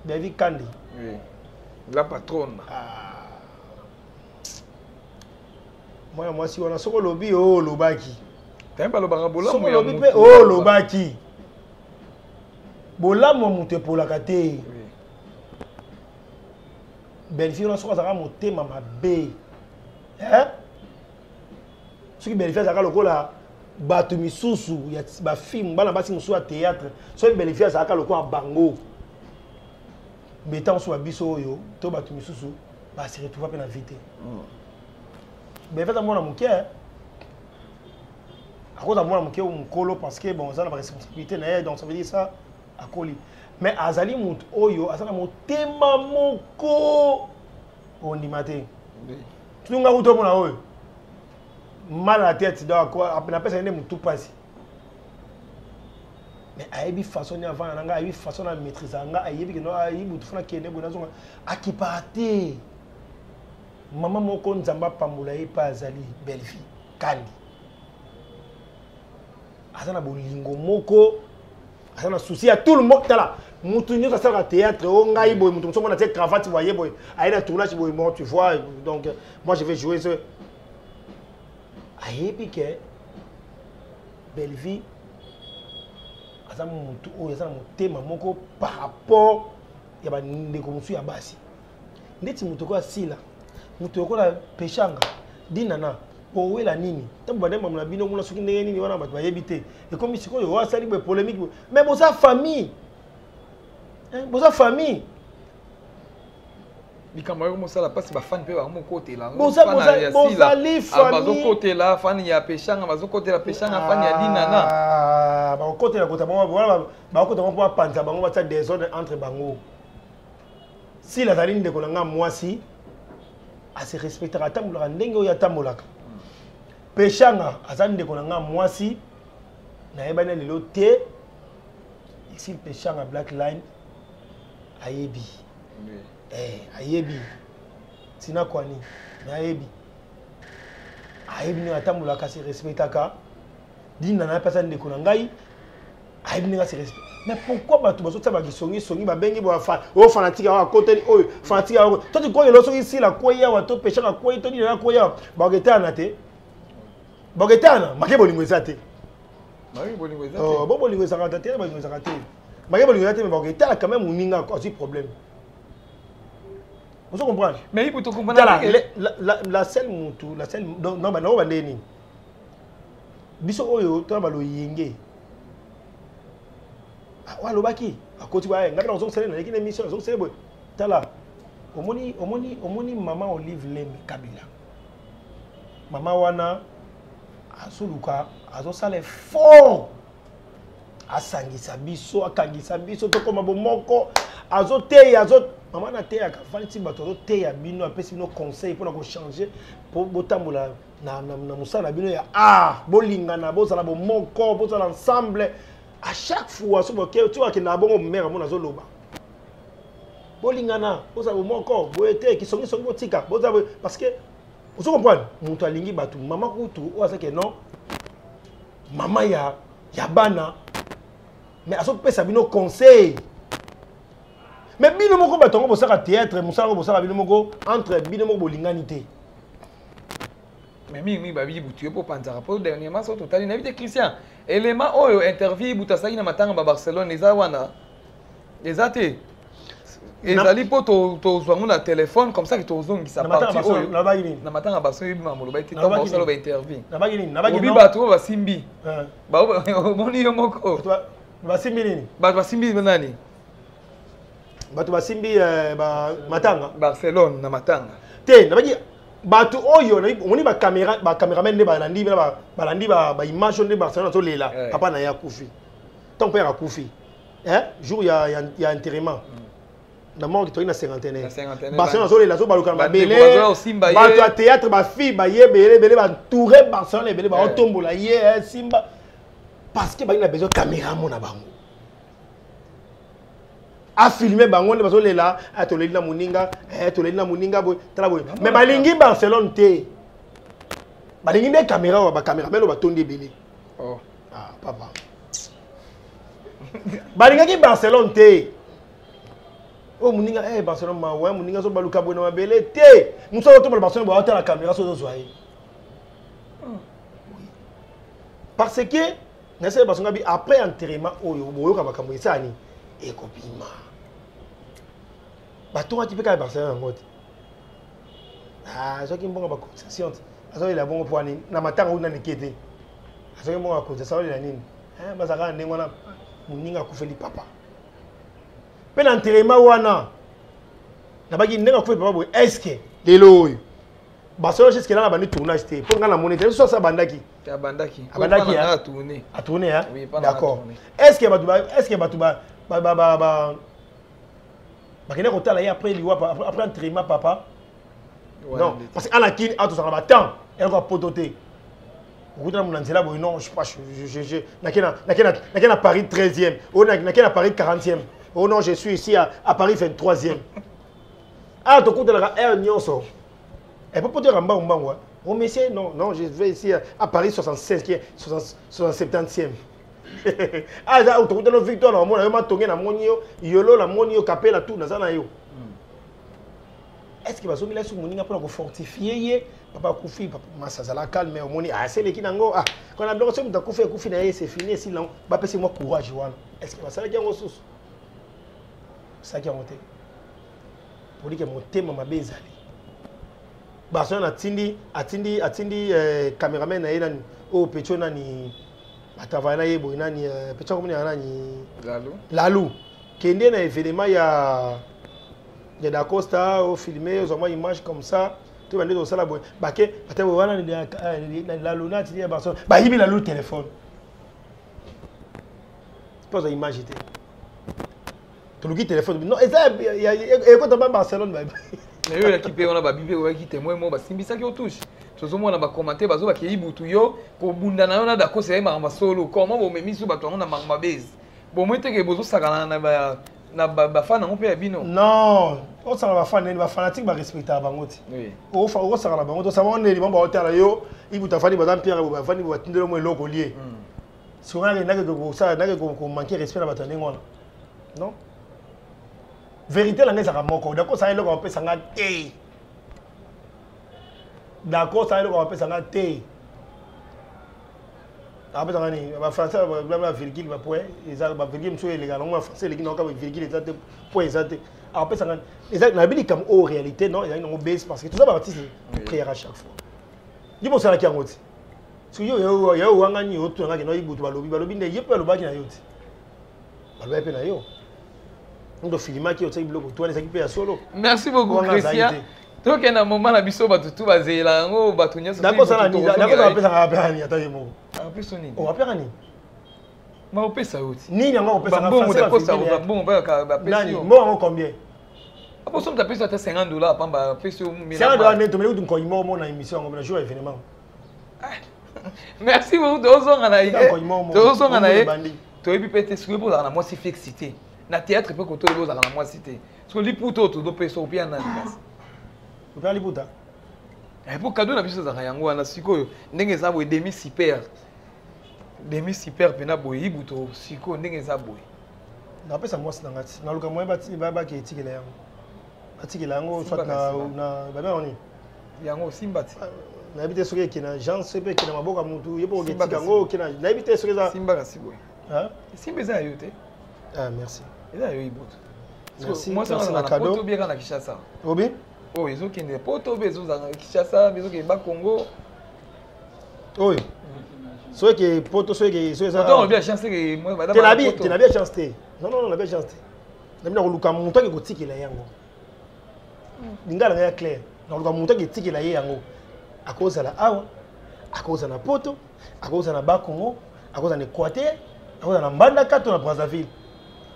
Bellevie Kandi. Oui. La patronne. Ah. Mwana mwasi wana, soki olobi oyo olobaki, Tayemba balobaka bolamu soki ya olobi mpe mutu. oyo olobaki, bolamu ya moto epolaka te. Bellevie wana, soki azalaka motema mabe, eh? Soki Bellevie azalaka lokola bato misusu ya bafilme, bana basi mosusu ya théâtre, soki Bellevie azalaka lokola bango, mais ntango mosusu babiso oyo to bato misusu base retrouva mpe na vie te. Bellevie aza mwana moke, akoza mwana moke mokolo, parce que bon, aza na baresponsabilité na ye, donc ça veut dire ça akoli. Mais azali motu oyo aza na motema moko ondima te. Tunga kuta omona oyo mal à la tête, donc napesa ye nde motu mpasi. Mais ayebi façon nini avanda na ngai, ayebi façon na maîtrise ya ngai, ayebi keno ayebi butu fona kende boye, nazonga, akipaka te. Mama moko, Nzambe apambola ye mpe azali Bellevie Kandi, aza na bolingo moko, aza na souci ya tout le monde. Tala, mutu nyonso asalaka théâtre o ngai boye, mutu mosusu mona tie cravate boye boye, aye na tournage boye, bon, tu vois, donc moi je vais jouer ce ayebi ke Bellevie aza mutu oyo aza na motema moko par rapport ya bandeko mosusu ya basi, ndeti moto okoyo asila, moto okola Peshanga, Dinana. Owela nini ntango bandemamo na bino kuna? Soki ndenge nini wana bato bayebi te, ekomi sikoyo oyo asali boye polémique boye. Mais boza famille, boza famille. Likambo yango mosala mpasi, bafani mpe bango mokotela. Bozali famille. Bazokotela fani ya Peshanga, bazokotela Peshanga, fani ya Dinana. Ah, bakokotela kota bango wana, bakokota bango mpo bapanza bango, batia désordre entre bango. Sila azali ndeko na nga mwasi, ase respectaka, atambolaka ndenge oyo atambolaka. Peshanga aza ndeko na nga mwasi, nayebani lelo te. Esi Peshanga Black Line ayebi, ayebi ntina kwani, me ayebi, ayebi ndenge atambolaka, se respectaka. Dina na mpe aza ndeko na ngai, ayebi ndenge ase respecte. Mais pourquoi bato bazotia bakisongisongi, babengi oyo fanatique awa akoteli oyo fanatique awa to tikoyelo? Soki Sila kwei awa to Peshaka kwei to Dina kwei awa, baketana te, baketana make bolingo eza te. Bolingo eza te. Bo bolingo ezalaka te, bolingo ezalaka te. Malgré bolingo eza te, mais bakotala quand même moninga azwi problème. Ozo comprendre? Mais ibu to comprendre. Tala, la seule mutu, la seule non non ba ndenge nini? Biso oyo to ba loyenge. Oyo alobaki akoti ba ngai nazongisele naleki na émission nazongisele boye. Tala, omoni omoni omoni mama Olive Lembe Kabila. Mama wana azoluka azosala effort asangisa biso, akangisa biso, tokoma bomoko. Azoteya, azo mama nateyaka afandi ti bato, azoteya bino, apesi bino conseil mpona kochanger mpo botambola na mosala na bino ya art, bolingana, bozala bomoko, bozala ensemble. À chaque fois so boke ti bakendaka bongo, mare amona azoloba bolingana, bozala bomoko, boye te kisongisongi, botika, bozala boye, parce que ozo comprendre moto alingi bato. Mama kutu oyo azaki non mama ya bana, mais azopesa bino conseil. Mais bino moko bato yango bosaka théâtre, mosala yango bosaka bino moko, entre bino moko bolingani te. Mais mingi babi Ibutu yo mpo panzaka mpo dernièrement so totali nayebi te. Christian, élément oyo interview Ibutu asalaki na matanga ba Barcelone eza wana, eza te, ezali mpo tozwa yango na telefone comme ça ke tozongisa partie oyo na matanga Barcelone. Yebi makambo olobaki te ntango baosala ba interview, obi bato oyo basimbi, omoni yo moko. Basimbi nini? Bato basimbi nani? Bato basimbi matanga. Barcelone na matanga. Te, nabaki bato oyo omoni bacameraman nde balandi, balandi baimage nde Barcelone azolela papa na ye akufi. Ntango mpe akufi, jour ya enterrement na morgue, toki na cinquantenaire, Barcelone azolela, azobaluka na mabele. Bato ya théâtre, bafille baye ebele ebele, baentouré Barcelone ebele, baotombola ye simba, parce que bangi na besoin caméra mona bango, afilme bango nde bazolela: toleli na moninga, toleli na moninga boye, tala boye. Mais balingi Barcelone te, balingi nde caméra oyo bacameraman oyo batondi ebele. Ah, papa, balingaki Barcelone te. Oyo moninga Barcelone mawa, moninga azobaluka boye na mabele te. Mosu azotombola Barcelone boye, aotala caméra so ozozwa ye, parce que nasala basonga bi après enterrement oyo boyoka makambo esala nini ekobima. Batongaki mpe kaka Barcelone yango te, azwaki mbongo bacotisation te, azolela bongo mpo nini? Na matanga kuna nike te, azwaki mbongo ya cotisation, azolela nini? Bazalaka na ndenge wana. Moninga akufeli papa mpe na enterrement wana, nabaki ndenge akufeli papa boye, est ce que lelo oyo Barcelone jusque là na bandi tournage te? Mpo nga namoni te so asa abandaki. Abandaki. Abandaki atourné. Atourné, hein? D'accord. Est ce que bato, est ce que bato ba ba ba ba bakende kotala ye après liwa, après enterrement papa? Non, parce que alakini atozalaka batemps eloko ya poto te, okutana mona nzela boye. Non, je sais pas, je nake na Paris 13e, o nake na Paris 40e. Oh non, je suis ici à Paris 23e. Ah, tokutanaka heure nyonso et po poto mbangu mbangu. Oh monsieur, non non, je vais ici à Paris 76 70e. Ah, eza tokutana Victoire na omona yo, Matonge namoni yo, Yolo namoni yo, Kapela, tout naza na yo. Est ce que bazongela so moninga mpona kofortifie ye? Papa akufi, masa azala calme, omoni aseleki nango. Ah, kona biloko soki moto akufi, akufi na ye, c'est fini, esili nango. Bapesi mwa courage wana, est ce que basalaki yango susu? Basalaki yango te polike, motema mabe ezali. Barcelone atindi atindi atindi cameraman na ye nani oyo pecho nani batravaille na ye boye nani pecho akomoni ya nani? Lalu. Lalu, kende na événement ya Dacosta, ofilme, ozwa mwa image comme ça. To bande tosala boye, bake bate boye wana, Lalu na atindi ya Barcelone, bayibi Lalu téléphone mpo azwa image te. Toluki téléphone, non, eza ekota ba Barcelone. Na yo oyaki mpe wana, babi mpe oyaki témoin mo basimbisaki yo touche. Tozomona bacommentaire bazobaki Ibutu yo kobunda na yo na Dakosa ye makambo solo. Comment bomemi so bato yango na makambo mabezi bomoi teke bozosakana na bafan yango mpe ya bino? Non, osaka bafan nini? Bafanatique barespectaka bango te. Okosaka na bango, tosaka bango nini? Bango baotala yo Ibutu afandi, baza mpiaka, bafandi, batindeli mo eloko lie. Soki nake kosala, nake komanke respect na bato ya ndenge wana, non. Vérité na ngai ezalaka moko: Dakosala eloko bapesa nga te, dakosala eloko bapesa nga te. Apesanga nini? Bafrançais blabla, virgule, bapoint eza, bavirgule mosusu eleka nango. Bafrançais eleki nango kaka virgule eza te, point eza te. Apesanga eza nayebi likambo oyo réalité non, ezalaki nango base, parce que toza baartiste, prière à chaque fois. Yo bosalaki yango ti soki yo yo owangani, otunangaki na Ibutu, balobi nde ye mpe alobaki na yo ti balobaki mpe na yo, ndo filimaki, otiaki biloko to wana ezalaki mpe ya solo. Merci beaucoup, Christian. Tokende na moment na biso, bato tu bazela yango, bato nyonso. Nakosala nini? Apesaka, apesaka nini? Ata ye moko. Apesa nini? Apesaka nini? Maopesa yo ti. Nini yango akopesaka? Mbongo bapesi yo. Mbongo yango combien? Aposo moto apesi ata 50 $ pamba, apesi yo. 50 $ nde tomeli kutu nkoi moko mona émission yango na jour ya événement. Merci beaucoup. Tozonga na ye, tozonga na ye. Toyebi mpe te soki bozalaka na mwasi fixe te na théâtre mpe kotoyebi bozalaka na mwasi te. Soki liputa oyo tozopesa, opia nani kasi? Opia liputa. Po cadeau na biso ezalaka yango wana. Sikoyo ndenge eza boye, demi super, demi super mpena boye. Ibuto, sikoyo ndenge eza boye, Napesa mwasi na nga ti naluka moyen bake etikela yango, batikela yango soit na babengaka nini. Yango osimba ti. Nayebi te soki eke na agence mpe eke na maboko ya motu ye mpo oketika yango oke na, nayebi te soki eza. Simba kasi boye. Simba, eza ya yo te. Ah, merci. Eza ya yo, Ibutu. Merci. Mwasi na cadeau poto bieka na Kinshasa. Obi. Oyo ezokende poto mpe ezozanga Kinshasa, ezokende Bakongo. Oyo soki eke poto, soki soki eza obi ya chance ke. Te, nabi ya chance te. Non, non, nabi ya chance te. Nabi na koluka moto ake kotikela yango. Lingala na ya clair, nakoluka moto ake etikela ye yango. Akozala awa, akozala na poto, akozala na Bakongo, akozala na Équateur, akozala na Mbandaka to na Brazzaville.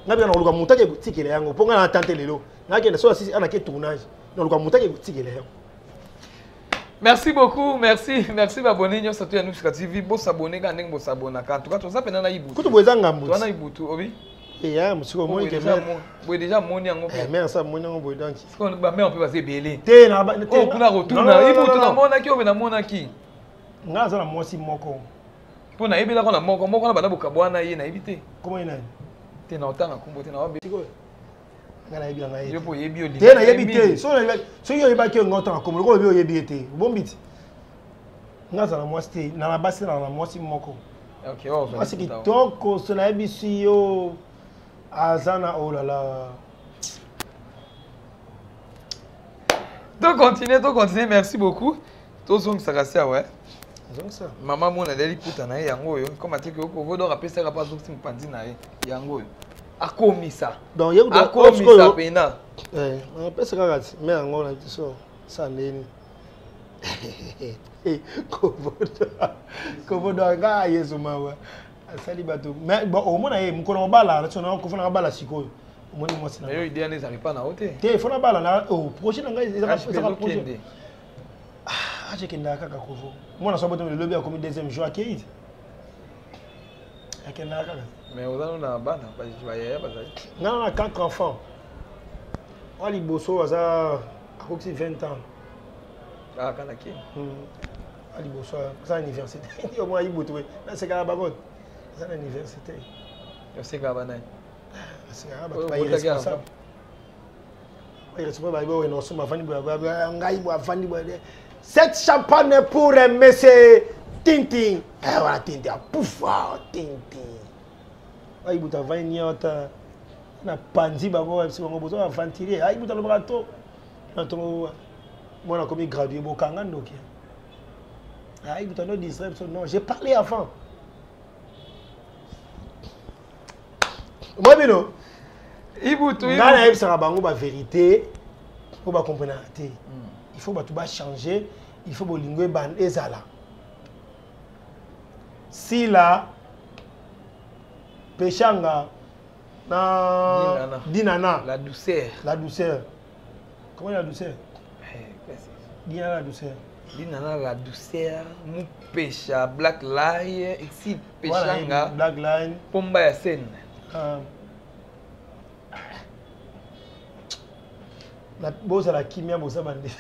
Nga mpe nakoluka moto ake kotikela yango, mpo nga na tante lelo nakende so asisi anake tournage, nakoluka moto ake kotikela yango. Merci beaucoup, merci, merci baabonné nyonso to ya Nuska TV, bosabone kaka ndenge bosabonaka. En tout cas, toza mpena na Ibutu. Kutu boye eza ngambo. Toza na Ibutu, obi. Eya mosiko omoni ke boye déjà moni yango. Mare sa moni yango boye, donc bamare mpe baza ebele. Te, na oyo kuna kotuna Ibutu, namonaki oyo mpe namonaki. Nga aza na mwasi moko. Mpo nayebelaka na moko moko na banda bokabwana ye, nayebi te. Comment ye nani? Te, na otanga nkombo te na sikoyo. Nga nayebi na ngai. Yo mpo oyebi yo. Te, nayebi te. Soki oyebaki oyo, nga otanga nkombo lokola oyebi, oyebi ye te, obombi ti. Nga aza na mwasi te, na basi na mwasi moko, mwasi kitoko. So nayebisi yo, aza na olala. To continue, to continue. Merci beaucoup. Tozongisaka si awa. Mama mona aleli puta na ye, yango oyo koma teke okovo. Donc apesaka mpo azongisi mopanzi na ye, yango oyo akomisa, akomisa pena. Apesa kaka ti me yango na biso sa ndeni. Kovodo nga Yesu mawa asali bato. Mais bon, omona ye mokolo mobala kofana bala sikoyo, omoni mwasi na yo. Idée wana ezali pa na yo te. Te, fona bala na projet na ngai, ezaka projet age ekendaka kaka. Kovo mwana so abotomi lobi, akomi deuxième jour, akei te, akendaka kaka. Mais oza na bana, bayaya bazali? Nga na quatre enfants. Wa liboso aza akokisi 20 ans. Ah, kana kini. Wa liboso aza na université. Yo mwa Ibutu we nasekaka bango, aza na université. Osekaka banani? Nasekaka bato bairresponsable, bairresponsable bayebi oyo nosomba, afandi boye, ngai boye, afandi boye. Cette champagne pour monsieur Tintin. Eh, voilà, Tintin. Pouf, ah, Tintin. Ayibuta avandi nyota na panzi bango, bayebisi bango boza aventurier. Ayibuta alobaka to na tongo, mwana akomi gradué, bokanga ndoki. Ayibuta no distrait biso. Non, j'ai parlé avant. Moi bino. Ibutu. Ngai nayebisaka bango bavérité mpo bakomprenaka te. Il faut bato bachanger, il faut bolingo ezala. Sila Peshanga na Dinana. Dinana. La douceur. La douceur, comment la douceur? Dinana la douceur. Dinana la douceur, Mupesha, Black Lie, Exil Peshanga. Black Line. Pomba ya scène. Bozala kimia, boza bande.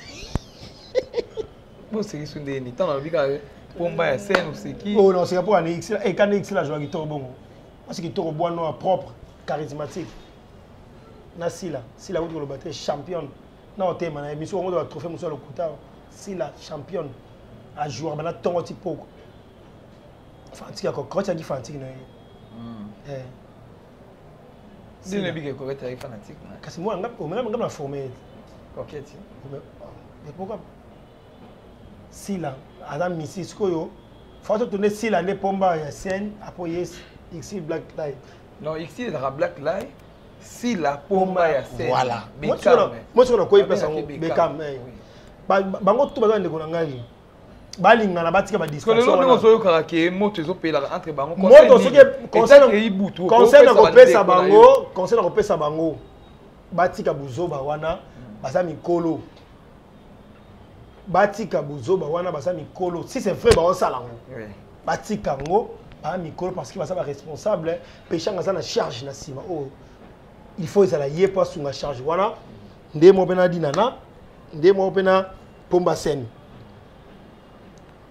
Boseki ndeni ntango nalobi kaka pomba ya scène, oseki. Oh non, oseka mpo ane ekanda. Xila azwaka kitoko bongo, mwasi kitoko, bois noir, propre, charismatique. Na Sila, Sila akuti koloba te, championne na otema na émission yango, batrophée mosusu ya lokuta. Sila championne, ajouaka bana ntongo ti poko. Fanatique ya Coquette yaki fanatique na ye. Eh. Ndenge oyebi ke Coquette ayaki fanatique na Kasi moi nga nga nga na formé. Coquette. Mais pourquoi Sila aza misi sikoyo faut tourner Sila nde pomba ya scène apo yes X Black Light. Non, X ezalaka Black Light. Sila pomba ya scène. Voilà. Moi sikoyo nakoyi place yango Beckham. Bango tout baza ndeko na ngai. Balingana batika ba distraction. Lelo ndenge ozoyokaka ke moto ezopelaka entre bango. Moto soki conseil na kopesa bango, conseil na kopesa bango batika buzoba wana, baza mikolo. Batika buzoba wana, baza mikolo. Si c'est vrai baosala yango. Batika yango, ba mikolo parce que baza ba responsable, peshanga aza na charge na sima oyo. Il faut ezala ye po asunga charge wana. Nde mo pena dinana, nde mo pena pomba scène.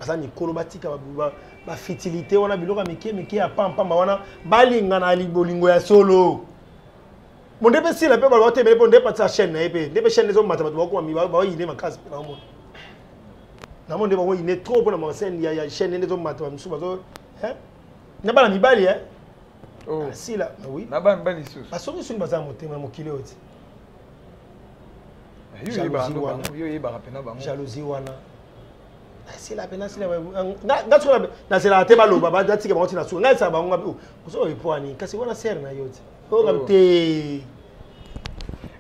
Baza mikolo batika ba futilité wana, biloko ya mike mike ya pampamba wana, balingana bolingo ya solo. Bon nde pe sila pe baloba te mpe nde patisa chaîne na ye pe nde pe chaîne ezomata bato bakoma baoyine makasi mpe naomona namona nde baoyine trop mpona mascène ya chaîne nde ezomata bamisusu bazo na bana mibali sila oui na bana mibali lisusu basongi songi baza motema na mokili oyo ti jalousie wana sila pena sila nga soki nazelaka te baloba batika bango ntina suka ngai esaka bango ngabi ozo epwani kasi wana sere na yo ti oyoka te.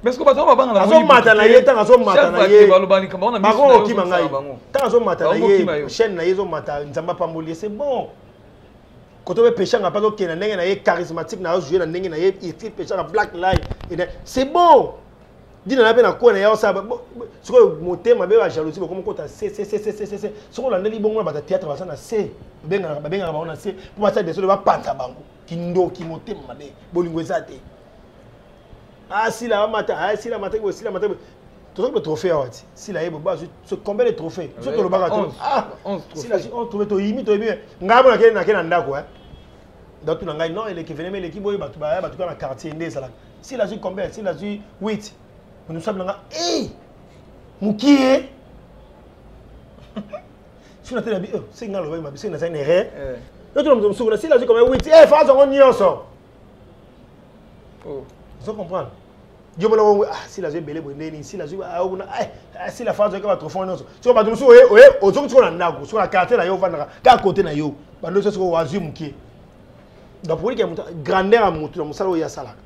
Mais ce que bato babanga azomata na ye ntango azomata na ye bakokokima ngai ntango azomata na ye chaîne na ye ezomata Nzambe apamboli ye, c'est bon. Koto mpe peshanga mpe azokende na ndenge na ye charismatique na azojoue na ndenge na ye eti peshanga black line, c'est bon. Dina na mpe na kwe na ye osala sikoyo motema mpe bajalousie bokomi kota se se se se se se se. Soki olandeli bongo na bato ya théâtre baza na se, babengaka bango na se mpo basala desole bapanza bango kindoki motema mabe bolingo eza te. Asila amata, asila amata, osila amata, tozaki ba trophée awa ti sila ye boba azwi combien de trophée so tolobaka to sila azwi 11 trophée toyimi toyimi ngai mo nake nake na ndako datu na ngai non eleki veneme eleki boye bato baya bato kaka na quartier nde ezalaka sila azwi combien sila azwi 8 monusabi na nga e mokie soki nateli abi soki ngai alobaki mabe soki nazali na erreur yotuna moto mosuku na sila azwi combien 8 e fa azwango nyonso. Ozo comprendre yo mona bongo ah sila azwi ebele boye ndeni sila azwi kuna sila fa azwaki batrophée nyonso soki bato mosusu oye oye ozoki sikoyo na ndako soki na quartier na yo ovandaka kaka kote na yo bando so sikoyo azwi mokie. Donc polike ya moto grandeur ya motu na mosala oyo asalaka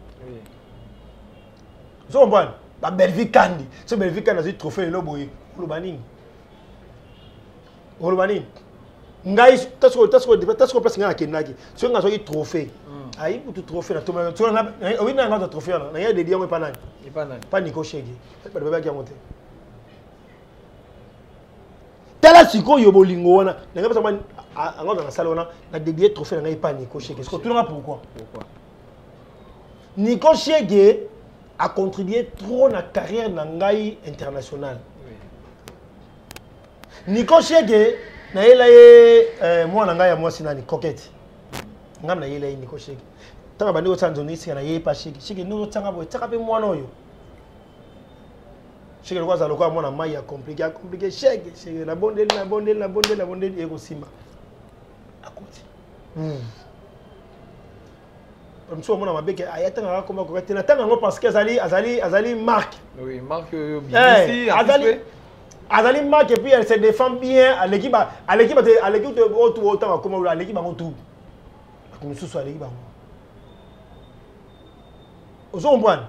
ozo comprendre ba Bellevue Kandi so Bellevue Kandi azwi trophée lelo boye oloba nini oloba nini ngai tasiko place ngai nakendaki soki ngai azwaki trophée ayi kutu trophée oyi na ngai trophée wana nangai dedi yango epa nani pa Nico Shege bato babaki yango te. Tala sikoyo bolingo wana nangai pesa ango aza na sale wana na dédie trophée na ngai epa Nico Shege. Siko tunanga pourquoi Nico Shege a contribué trop na carrière na ngai internationale. Nico Shege nayela ye mwana ngai ya mwasi nani Coquette ngai nayela ye Nico Shege ntango bandi kosala nzondo esika na ye epa Shege Shege ndenge otianga boye tiaka mpe mwana oyo Shege lokola aza lokola mwana mai ya compliqué ya compliqué Shege Shege nabondeli nabondeli nabondeli nabondeli ekosimba akoti mosusu omona mabe ke aya ntango akoma koka te na ntango yango parce que azali azali azali marque. Oui, marque oyo bimisi azali azali marque et puis elle se défend bien aleki ba aleki bato aleki oyo tu oyo ntango akoma aleki bango tu bato mosusu aleki bango ozo comprendre.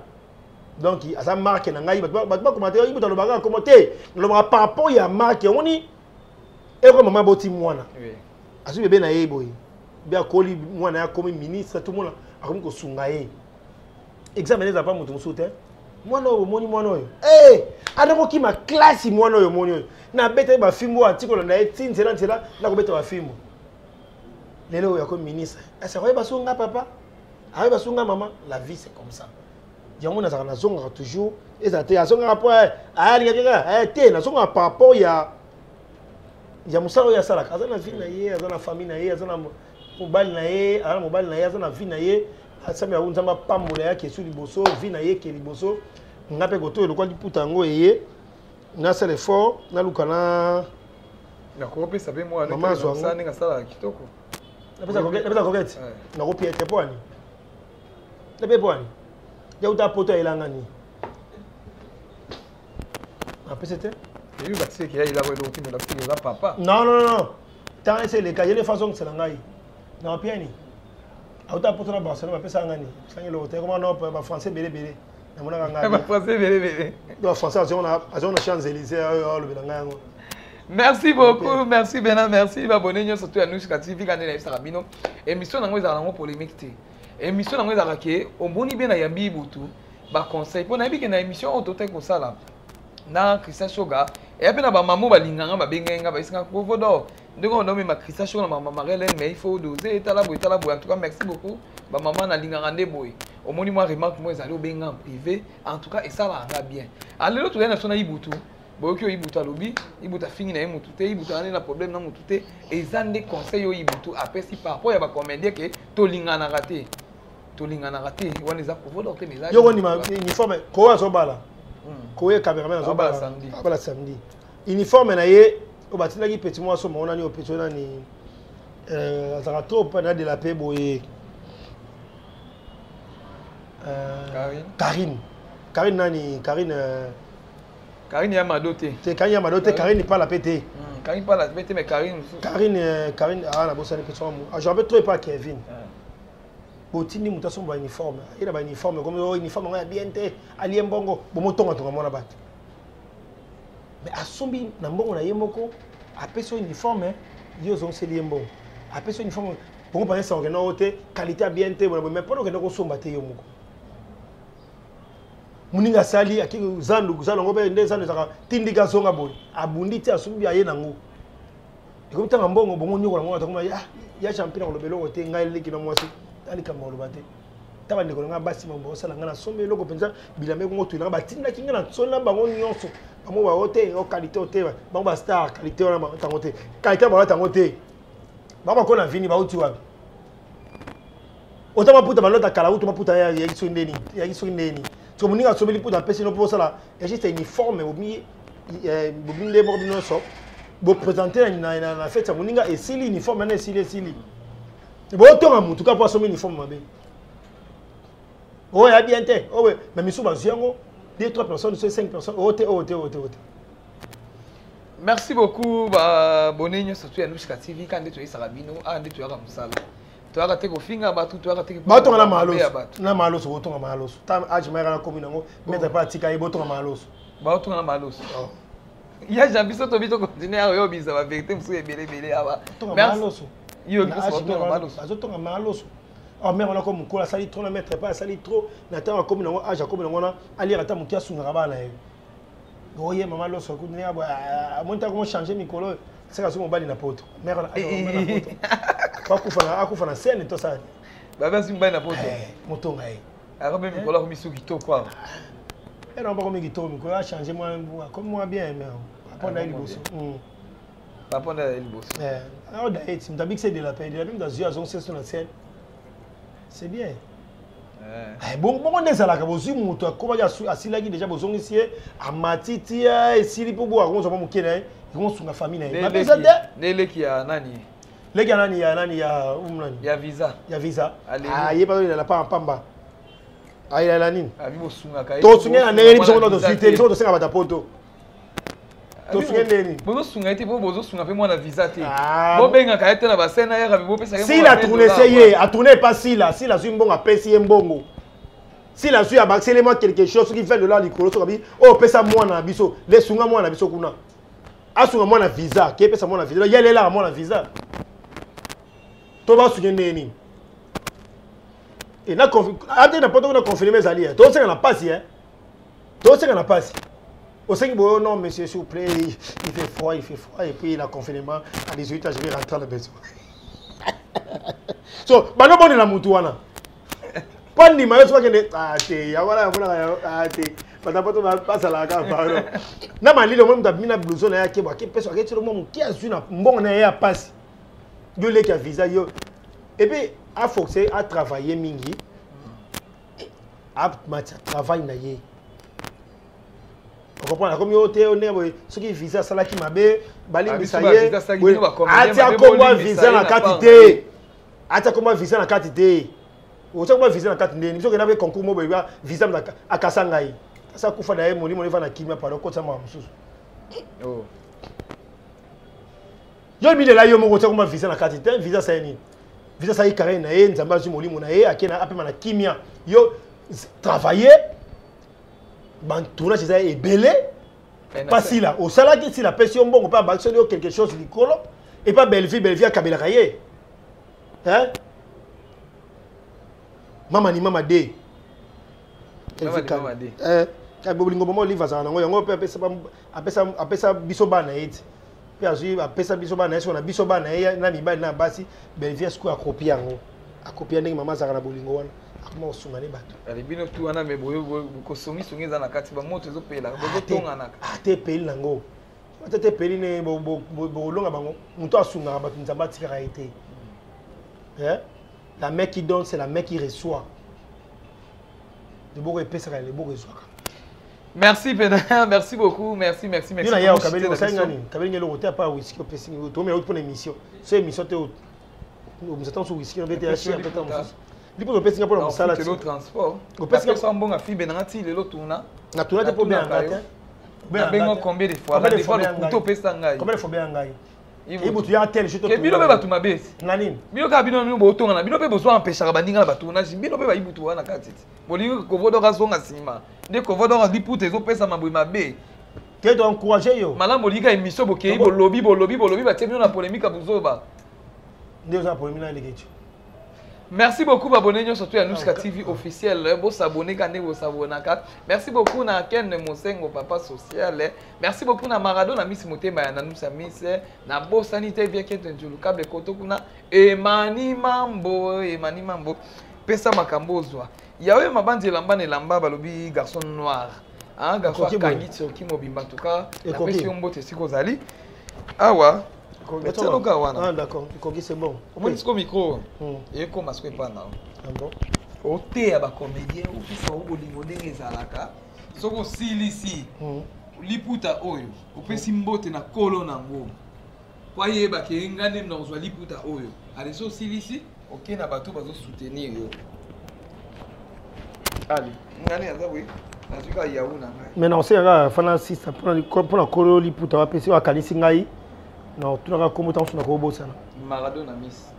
Donc aza marque na ngai bato bakoma te moto alobaka akoma te nalobaka par rapport ya marque omoni eko mama boti mwana azwi bebe na ye boye be akoli mwana ye akomi ministre tout mona akomi kosunga ye examen eza pa moto mosusu te mwana oyo omoni mwana oyo adakokima klasi mwana oyo omoni oyo nabeta ye bafimbo oyo atiki kolanda ye ti nzela nzela nakobeta bafimbo lelo oyo akomi ministre ese akoyeba sunga papa akoyeba sunga mama. La vie c'est comme ça. Yango nazalaka nazongaka toujours ezala te azongaka mpo alingaki kaka te nazongaka par rapport ya ya mosala oyo asalaka aza na vie na ye aza na famille na ye aza na mobali na ye aza na mobali na ye aza na vie na ye asambela yango Nzambe apambola ye akesu liboso vie na ye ke liboso nga mpe koto elokwa liputa yango eye nasala effort naluka na nakopesa mpe mwana ndenge asalaka kitoko. Napesa coquette. Nakopia te mpo ani? Nape mpo ani? Ya uta poto ayelanga nini? Napesa te. Eyebi batiseki ya elako eloko te, mais lapiki eza papa. Non, non, non. Ntango esi eleka, ye nde fa azongisela ngai. Nakopia nini? Auta poto na Barcelone, bapesaka ngai nini? Sangi eloko te. Koma no bafrançais ebele ebele. Namonaka ngai. Bafrançais ebele ebele. Bafrançais azongo na Champs Élysées oyo alobela ngai yango. Merci beaucoup, merci Bena, merci babone nyonso to ya Nushka TV kande na yebisaka bino. Émission nango ezalaka nango polémique te. Émission nango ezalaka ke omoni bien na yambi butu ba conseil mpo nayebi ke na émission oyo totaki kosala na Christian Shoga eya mpe na bamamo balinganga babengaki nga bayesanga kovodor ndenge oyo naomema Christian Shoga na mama Marie-Hélène, mais il faut doser, etala boye etala boye. En tout cas merci beaucoup bamama, nalingaka nde boye. Omoni mwa remarque moko ezali obenga en privé, en tout cas esalaka nga bien. Alelo tozali na biso na Ibutu. Boyoki oyo Ibutu alobi. Ibutu afingi na ye mutu te, Ibutu azali na problème na mutu te. Eza nde conseil oyo Ibutu apesi par rapport ya bacomédien ke tolinganaka te, tolinganaka te. Wana eza kovodor te, mais eza Yo kondima uniforme koyo azobala, koyo cameraman azobala. Samedi. Abala samedi. Uniforme na ye oyo batindaki petit mwa asomba ngo nani oyo petit oyo nani, azalaka trop na de la paix boye. Karine. Karine. Karine nani? Karine Karine ya Mado te. Te, Karine ya Mado te, Karine pala pe te. Karine pala pe te, mais Karine mosusu. Karine, Karine, ah, na bosani petit mwa. Ah, j'en veux trop pas Kevin. Botindi moto asomba ba uniforme. Ye na ba uniforme comme oh, uniforme ngo ya bien te, alie mbongo, bomotonga tonga mwana bato. Mais asombi na mbongo na ye moko, apesi yo uniforme, ye ozongiseli ye mbongo. Apesi yo uniforme, bongo panesa okenda oyo te, qualité ya bien te, mais mpona okenda kosomba te yo moko. Moninga asali aki zandu, zandu yango mpe nde zandu ezalaka tindika azonga boye, abundi te, asombi aye nango. Ekomi ntanga mbongo, bongo nyokola ngo atakoma ya ya champion koloba eloko te, ngai leki na mwasi, alika maloba te. Ta bandeko na ngai basi mambo osala ngai nasombi eloko mpenza bilamba ekongo toyelanga batindaki ngai na soni na bango nyonso. Bango bao te, o qualité o te, bango ba star qualité wana bango te. Qualité bango tango te. Bango bakona vini bauti wapi? Ota maputa balota kala utu maputa ya ya soki ndeni, ya soki ndeni. So moninga asombeli puta apesi no mpo osala ya juste uniforme bomi, bomi nde moko bino nyonso boprésente na fête ya moninga esili uniforme wana esili esili. Botonga mutu kaka mpo asombi uniforme mabe. Oyo ya bien te, oyo mais misu bazwi yango 2 3 personnes, 5 personnes, oyo te, oyo te, oyo te, oyo te. Merci beaucoup babone nyonso to ya Nushka TV ka nde toyesaka bino awa nde toyaka mosala. Toyaka te kofinga bato, toyaka te batonga na maloso, na maloso, botonga maloso. Ta age mayaka na komi nango, maître pa atika ye botonga maloso. Baotonga na maloso. Ya Jean biso tobi to continuer awa yo bisa ba vérité mosusu ebele ebele awa. Tonga maloso. Yo biso batonga maloso. Bazotonga maloso. Oh, mère wana komi mokolo asali trop na maître pa asali trop na ntango akomi nango age akomi nango wana aliaka ata moke asungaka bana ye. Oye mama loso akuti ndenge amoni ntango komo changer mikolo oyo seka soki mobali na poto. Mère wana aza mobali na poto. Akufa na akufa na scène to sala. Babe azwi mobali na poto. Motonga ye. Akomi mikolo akomi su kitoko awa. Ena bakomi kitoko mikolo a changer moi comme moi bien mais papa na ye liboso. Papa na ye liboso. Awa diet mutu abikisa de la paix, de la paix mutu azwi azongisa so na scène. C'est bien. Bon, bongo nde ezalaka bozwi moto akomaki asilaki déjà bozongisi ye amati ti esili mpo bo akomozwa mwa moke na ye ekomosunga famille na ye. Mabe eza te. Nde leki ya nani? Leki ya nani, ya nani, ya nani? Ya visa. Ya visa. Ah, ye bazolela pamba pamba. Ayelela nini? Abi bosungaka ye. Tosunge na ndenge biso kuna tozwi te, biso tosenga bato ya poto. Tosunge ndenge nini? Bozosunga ye te mpo bozosunga mpe mwana visa te. Bobengaka ye te na basene ayaka mpe bopesaka ye Sila tourne se ye, a tourne pas Sila, Sila azwi mbongo apesi ye mbongo. Sila azwi abakiseli mwa quelque chose soki 20 dollars likolo soki abi oyo opesa mwana na biso, lesunga mwana na biso kuna. Asunga mwana visa, ke pesa mwana visa, ye alelaka mwana visa. To basunge ndenge nini? E na ate na poto kuna confinement ezali ye. Tosenga na pasi hein. Tosenga na pasi. Osengi boyo non monsieur s'il vous plaît, il fait froid, il fait froid et puis la confinement à 18h je vais rentrer à la maison. So bano bonela mutu wana. Po ndima yo soki akende, ah te, ya wana ya monaka ya, ah te. Bato poto basalaka pardon. Na malili omoni moto abimi na blouson na ye akebwa, akepesa, aketilo mwa moke azwi na mbongo na ye ya pasi. Yo leki ya visa yo. Et puis a forcer à travailler mingi. A matia travail na ye. Comprendre comme yo te ndenge boye soki visa asalaki mabe balimbisa ye atia kombo ya visa na kati te. Atia koma visa na kati te. Otia koma visa na kati ndeni. Biso kenda pe concours mo boye visa akasa ngai. Asa kufa na ye molimo ne va na kimia pardon kotisa makambo mosusu. Oh. Yo milela yo moko otia koma visa na kati te. Visa asali nini? Visa asali carrière na ye, Nzambe azwi molimo na ye, ake na apema na kimia. Yo travailler ba tournage eza ebele. Pasila osalaki sila apesi yo mbongo mpe abakiseli yo quelque chose likolo epa Bellevue, Bellevue akabelaka ye. Hein? Mama ni mama de. Mama ni mama de. Eh, bolingo mama Olive azala nango yango mpe apesa apesa apesa biso bana ye ti. Mpe azwi apesa biso bana ye soko na biso bana ye na mibali na basi Bellevue sikoyo akopi yango. Akopi ndenge mama azalaka na bolingo wana. Akoma kosunga ne bato. Ali bino tu wana me boyo kosongi songi eza na kati ba moto ezopelaka bozotonganaka. Ah te peli nango. Ata te peli ne bolonga bango moto asungaka bato Nzambe atikaka ye te. Hein? La main qui donne, c'est la main qui reçoit. Liboko epesaka, liboko ezwaka. Merci Pena, merci beaucoup, merci, merci, merci. Yo na ya okabeli osali ngani? Kabeli ngelo kote pa whisky opesi ngi to me pour émission. So émission te omisa tanso whisky na bete ya cher peta mosusu. Lipo opesi nga pona mosala ti. Transport. Opesi nga mbongo fibe na ngati lelo tuna. Na tuna te po bien ngate. Nabenga combien de fois? Combien de fois lokuta opesa ngai? Combien de fois bien ngai? Ibutu ya tel je te. Bino pe bato mabe. Na nini? Bino kaka bino bino botongana, bino pe bozwa empêchaka baninga na batournage, bino pe bayibutu wana kati. Bolingi kovodoka zonga nsima. Nde kovodoka liputa ezopesa mabwe mabe. Te to encourager yo. Malamu bolingi émission bokei bolobi bolobi bolobi batie bino na polémique ya buzoba. Nde oza polémique na leketio. Merci beaucoup abonné nyonso to ya Nuska TV officiel bo s'abonner ka ndenge bosabonaka. Merci beaucoup na Ken Mosengo papa social. Merci beaucoup na Maradona Miss Motema ya Nanusa Miss na bosani te bien Kete Njulu câble koto kuna Emani Mambo Emani Mambo pesa makambo ozwa. Yawe mabandi elamba na elamba balobi garçon noir. Hein garçon akangi Turquie mobimba en tout cas napesi yo mbote esika ozali. Awa etialoka wana. Ah d'accord, ekoki c'est bon. Omoni siko micro ekoma siko epa na Ah bon. Oteya ba comédien opesa bango bolingo ndenge ezalaka soki osilisi liputa oyo opesi mbote na kolo nango po ayeba ke nga nde nakozwa liputa oyo ale so osilisi oke na bato bazosoutenir yo ale nga nde naza boye nazwi kaka yawu na ngai mais nakosenga kaka fana sista mpona kolo liputa bapesi oyo akanisi ngai na otunaka kombo ntango mosusu nakobosana Maradona miss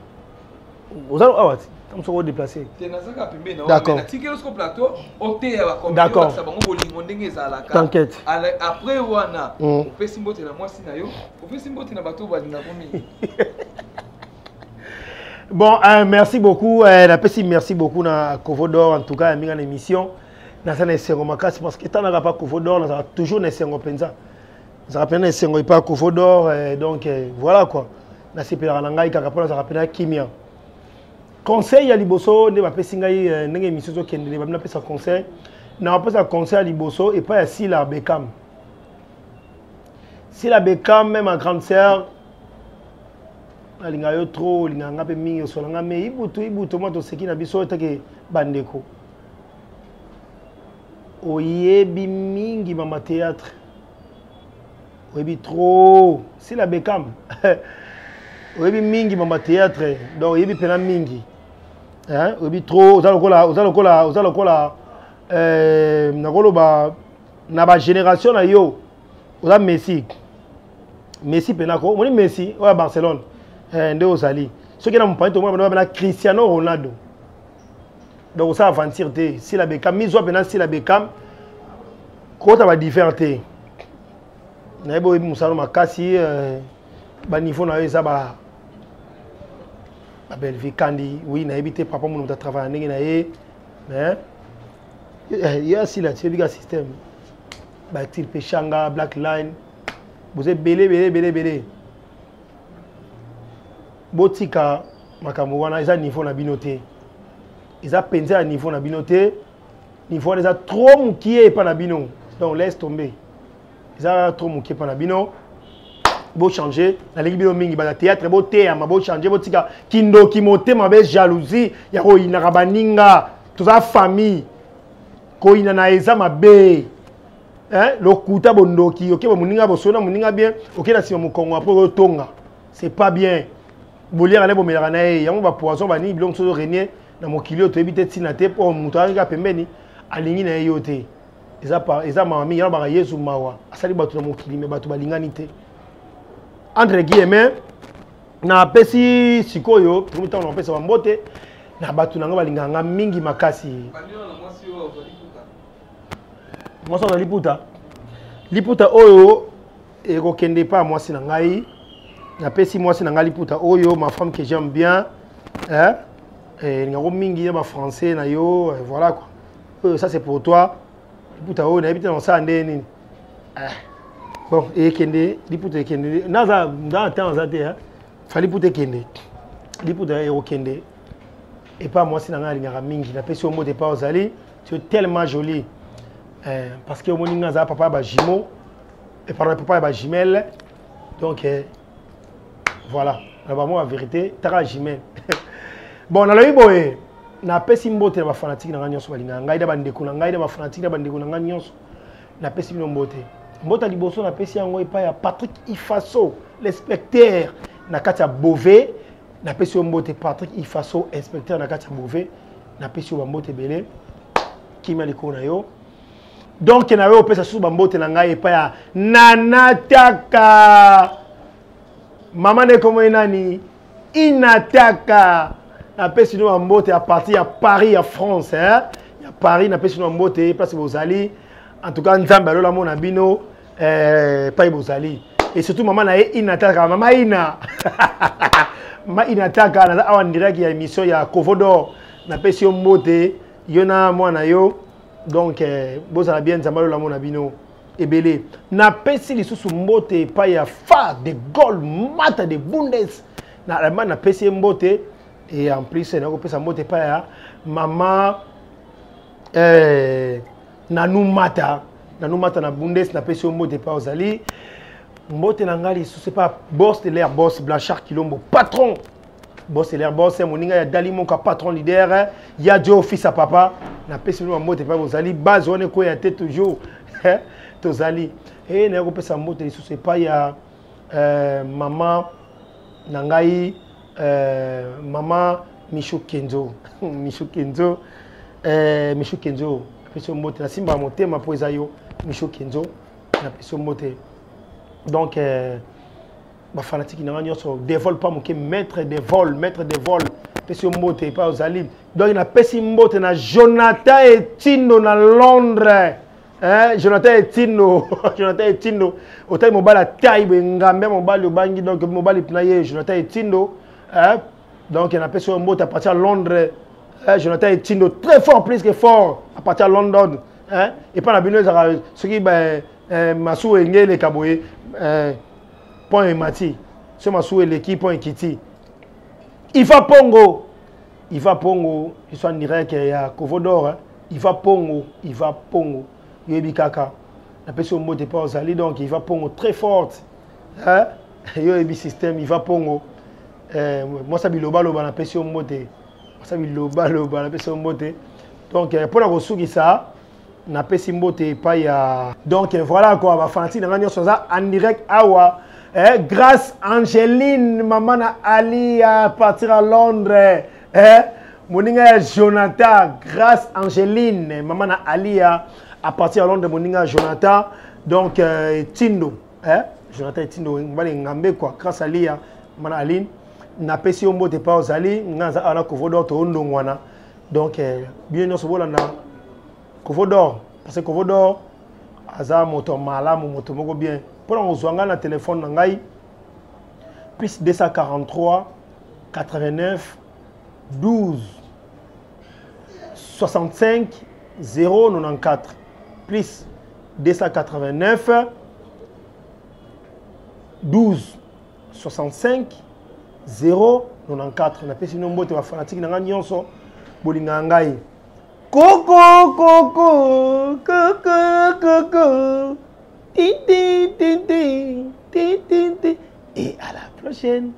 oza awa ti ntango mosusu okodeplace te nazaka pembeni na D'accord. natikeli siko plateau oteya D'accord. bakomisa bango bolingo ndenge ezalaka T'inquiète. Après wana opesi mbote na mwasi na yo opesi mbote na bato oyo balingako mingi. Bon, merci beaucoup. Napesi merci beaucoup na Kovo d'Or en tout cas ya minga na émission. Naza na esengo makasi parce que tanaka pa Kovo d'Or nazala toujours na esengo mpenza. Nazala mpenza na esengo epa Kovo d'Or donc voilà quoi. Nasepelaka na ngai kaka mpo nazalaka mpenza kimia. Conseil ya liboso nde bapesi ngai ndenge émission ezokendele babi napesa conseil. Na bapesa conseil ya liboso epai ya Sila Beckham. Sila Beckham, ma grande sœur, nalinga yo trop, olingaka nga mpe mingi, osola nga me ibutu ibutu mwa toseki na biso etake bandeko. Oyebi mingi mama théâtre. Oyebi trop. Sila Beckham. Oyebi mingi mama théâtre. Donc oyebi pena mingi. Hein? Oyebi trop, oza lokola oza lokola oza lokola nakoloba na ba génération na yo. Oza Messi. Messi pena ko, moni Messi oya Barcelone. Nde ozali. Soki na mopanzi tomona bana Cristiano Ronaldo. Donc ça aventure te, Sila Beckham, mizwa pena Sila Beckham. Kota ba divers te. Nayebi oyebi mosala makasi ba niveau na yo eza ba ba Bellevue Kandi, oui nayebi te papa mono moto travaille ndenge na ye, mais ye asila ti yebi ka système. Ba Tilpe Shanga, Black Line, boza ebele ebele ebele ebele. Botika makambo wana eza niveau na bino te. Eza penza ya niveau na bino te. Niveau wana eza trop mokie epa na bino. Donc laisse tomber. Eza trop mokie epa na bino. Bo changer, nalingi bino mingi ba théâtre bo teyama, bo changer, bo tika kindoki motema be jalousie ya koyinaka baninga. Toza famille. Koyina na eza mabe. Hein, lokuta bondoki, oke ba moninga bosona moninga bien, oke na sima mokongo après otonga. C'est pas bien. Boliaka na ye, bomelaka na ye, yango bapoison banini biloko mosusu renie na mokili oyo toyebi te ntina te, mpo moto ayaki kaka pembeni alingi na ye yo te. Eza, eza mawa mingi. Yango baka Yesu mawa asali bato na mokili, me bato balingani te, entre guillemets. Napesi sikoyo, tokomi ntango napesa bambote na bato na ngai balingaka nga mingi makasi. Mwasi aza liputa, liputa oyo ekokende epa mwasi na ngai. Napesi mwasi na ngai liputa oyo, ma femme que j'aime bien, eh? Elingako mingi ya bafrançais na yo, voilà quoi. Oyo, ça c'est pour toi, liputa oyo. Nayebi te na kosala nde nini. Eh. Bon, ekende liputa, ekende. Naza na temps aza te, fa liputa ekende, liputa ekokende epa mwasi na ngai alingaka mingi. Napesi yo mbote epa ozali, tu es tellement jolie, eh, parce que omoni ngai aza papa ya bajumeau, pardon, papa ya bajumelle. Donc eh, voilà, na bango ya vérité taka jumelle. Bon, nalobi boye, napesi mbote na bafanatike na ngai nyonso balingaka ngai, na bandeko na ngai, na bafanatike na bandeko na ngai nyonso, napesi bino mbote. Mbote ya liboso napesi yango epai ya Patrick Ifaso, l'inspecteur na kati ya Beauvais. Napesi yo mbote, Patrick Ifaso, inspecteur na kati ya Beauvais. Napesi yo bambote ebele, kimia likolo na yo. Donc na yo opesa susu bambote na ngai epai ya Nanataka, mama nde komoi nani, Inataka. Napesi bino bambote à partir ya Paris, ya France, hein? Ya Paris, napesi bino bambote place bozali. En tout cas, Nzambe alola mona bino epai bozali, et surtout mama na ye Inataka, mama Ina, mama Inataka. Naza awa direct ya émission ya Kovodor. Napesi yo mbote, yo na mwana yo. Donc bozala bien, Nzambe alola mona bino ebele. Napesi lisusu mbote epai ya Fa de Gaulle Mata de Bundes na Allemagne, napesi ye mbote. Et en plus nakopesa mbote epai ya mama Nanu Mata, Nanu Mata na Bundes, napesi yo mbote epai ozali. Mbote na ngai lisusu epai ya boss de l'air, boss Blanchard Kilombo, patron, boss de l'air, boss moninga ya Dali Moka, patron leader ya Dio, fils à papa. Napesi bino bambote epai bozali. Base wana ekweya te, toujours tozali. E naye kopesa mbote lisusu epai ya mama na ngai, mama Michou Kenzo, Michou Kenzo, Michou Kenzo, napesi yo mbote. Nasimbaka motema mpo eza yo, Michou Kenzo, napesi yo mbote. Donc bafanatiki na ngai nyonso, Devol pa moke, maître de vol, maître de vol, napesi yo mbote epai ozali. Donc napesi mbote na Jonathan Etindo na Londres, eh, Jonathan Etindo, Jonathan Etindo, otali mobali atai boye, ngambe mobali obangi. Donc mobali mpena ye Jonathan Etindo, eh, donc napesi yo mbote à partir ya Londres, eh, Jonathan Etindo, très fort, plus que fort, à partir ya London, eh, epai na bino ezalaka soki masuwa enge eleka boye, pont emati, so masuwa eleki, pont ekiti. Iva Pongo, Iva Pongo, je suis en direct ya Kovodor, hein. Iva Pongo, Iva Pongo, yoyebi kaka, napesi yo mbote mpo ozali. Donc Iva Pongo très forte, hein? Yoyebi système Iva Pongo, mwasa bilobaloba, napesi yo mbote, mwasa bilobaloba, napesi yo mbote. Donc mpona kosukisa, napesi mbote epai ya, donc voilà quoi, bafanatike na ngai nyonso aza en direct awa, Grâce Angeline, mama na Ali à partir à Londres, moninga ya Jonathan. Grâce Angeline, mama na Alia à partir à Londres, moninga ya Jonathan. Donc Tindo, Jonathan Tindo, mobali ngambe quoi. Grâce Alia, mama na Aline, napesi yo mbote pa ozali. Nga naza awa na Kovodor, toondongwana. Donc bino nyonso bolanda Kovodor, parce que Kovodor aza moto malamu, moto moko bien. Mpona kozwa ngai na telefone na ngai, plus 243 89 12 65 094, plus 289 12 65 094. Napesi bino mbote, bafanatike na ngai nyonso bolingaka ngai. Koko koko koko koko, ti ti ti ti ti ti ti, et à la prochaine.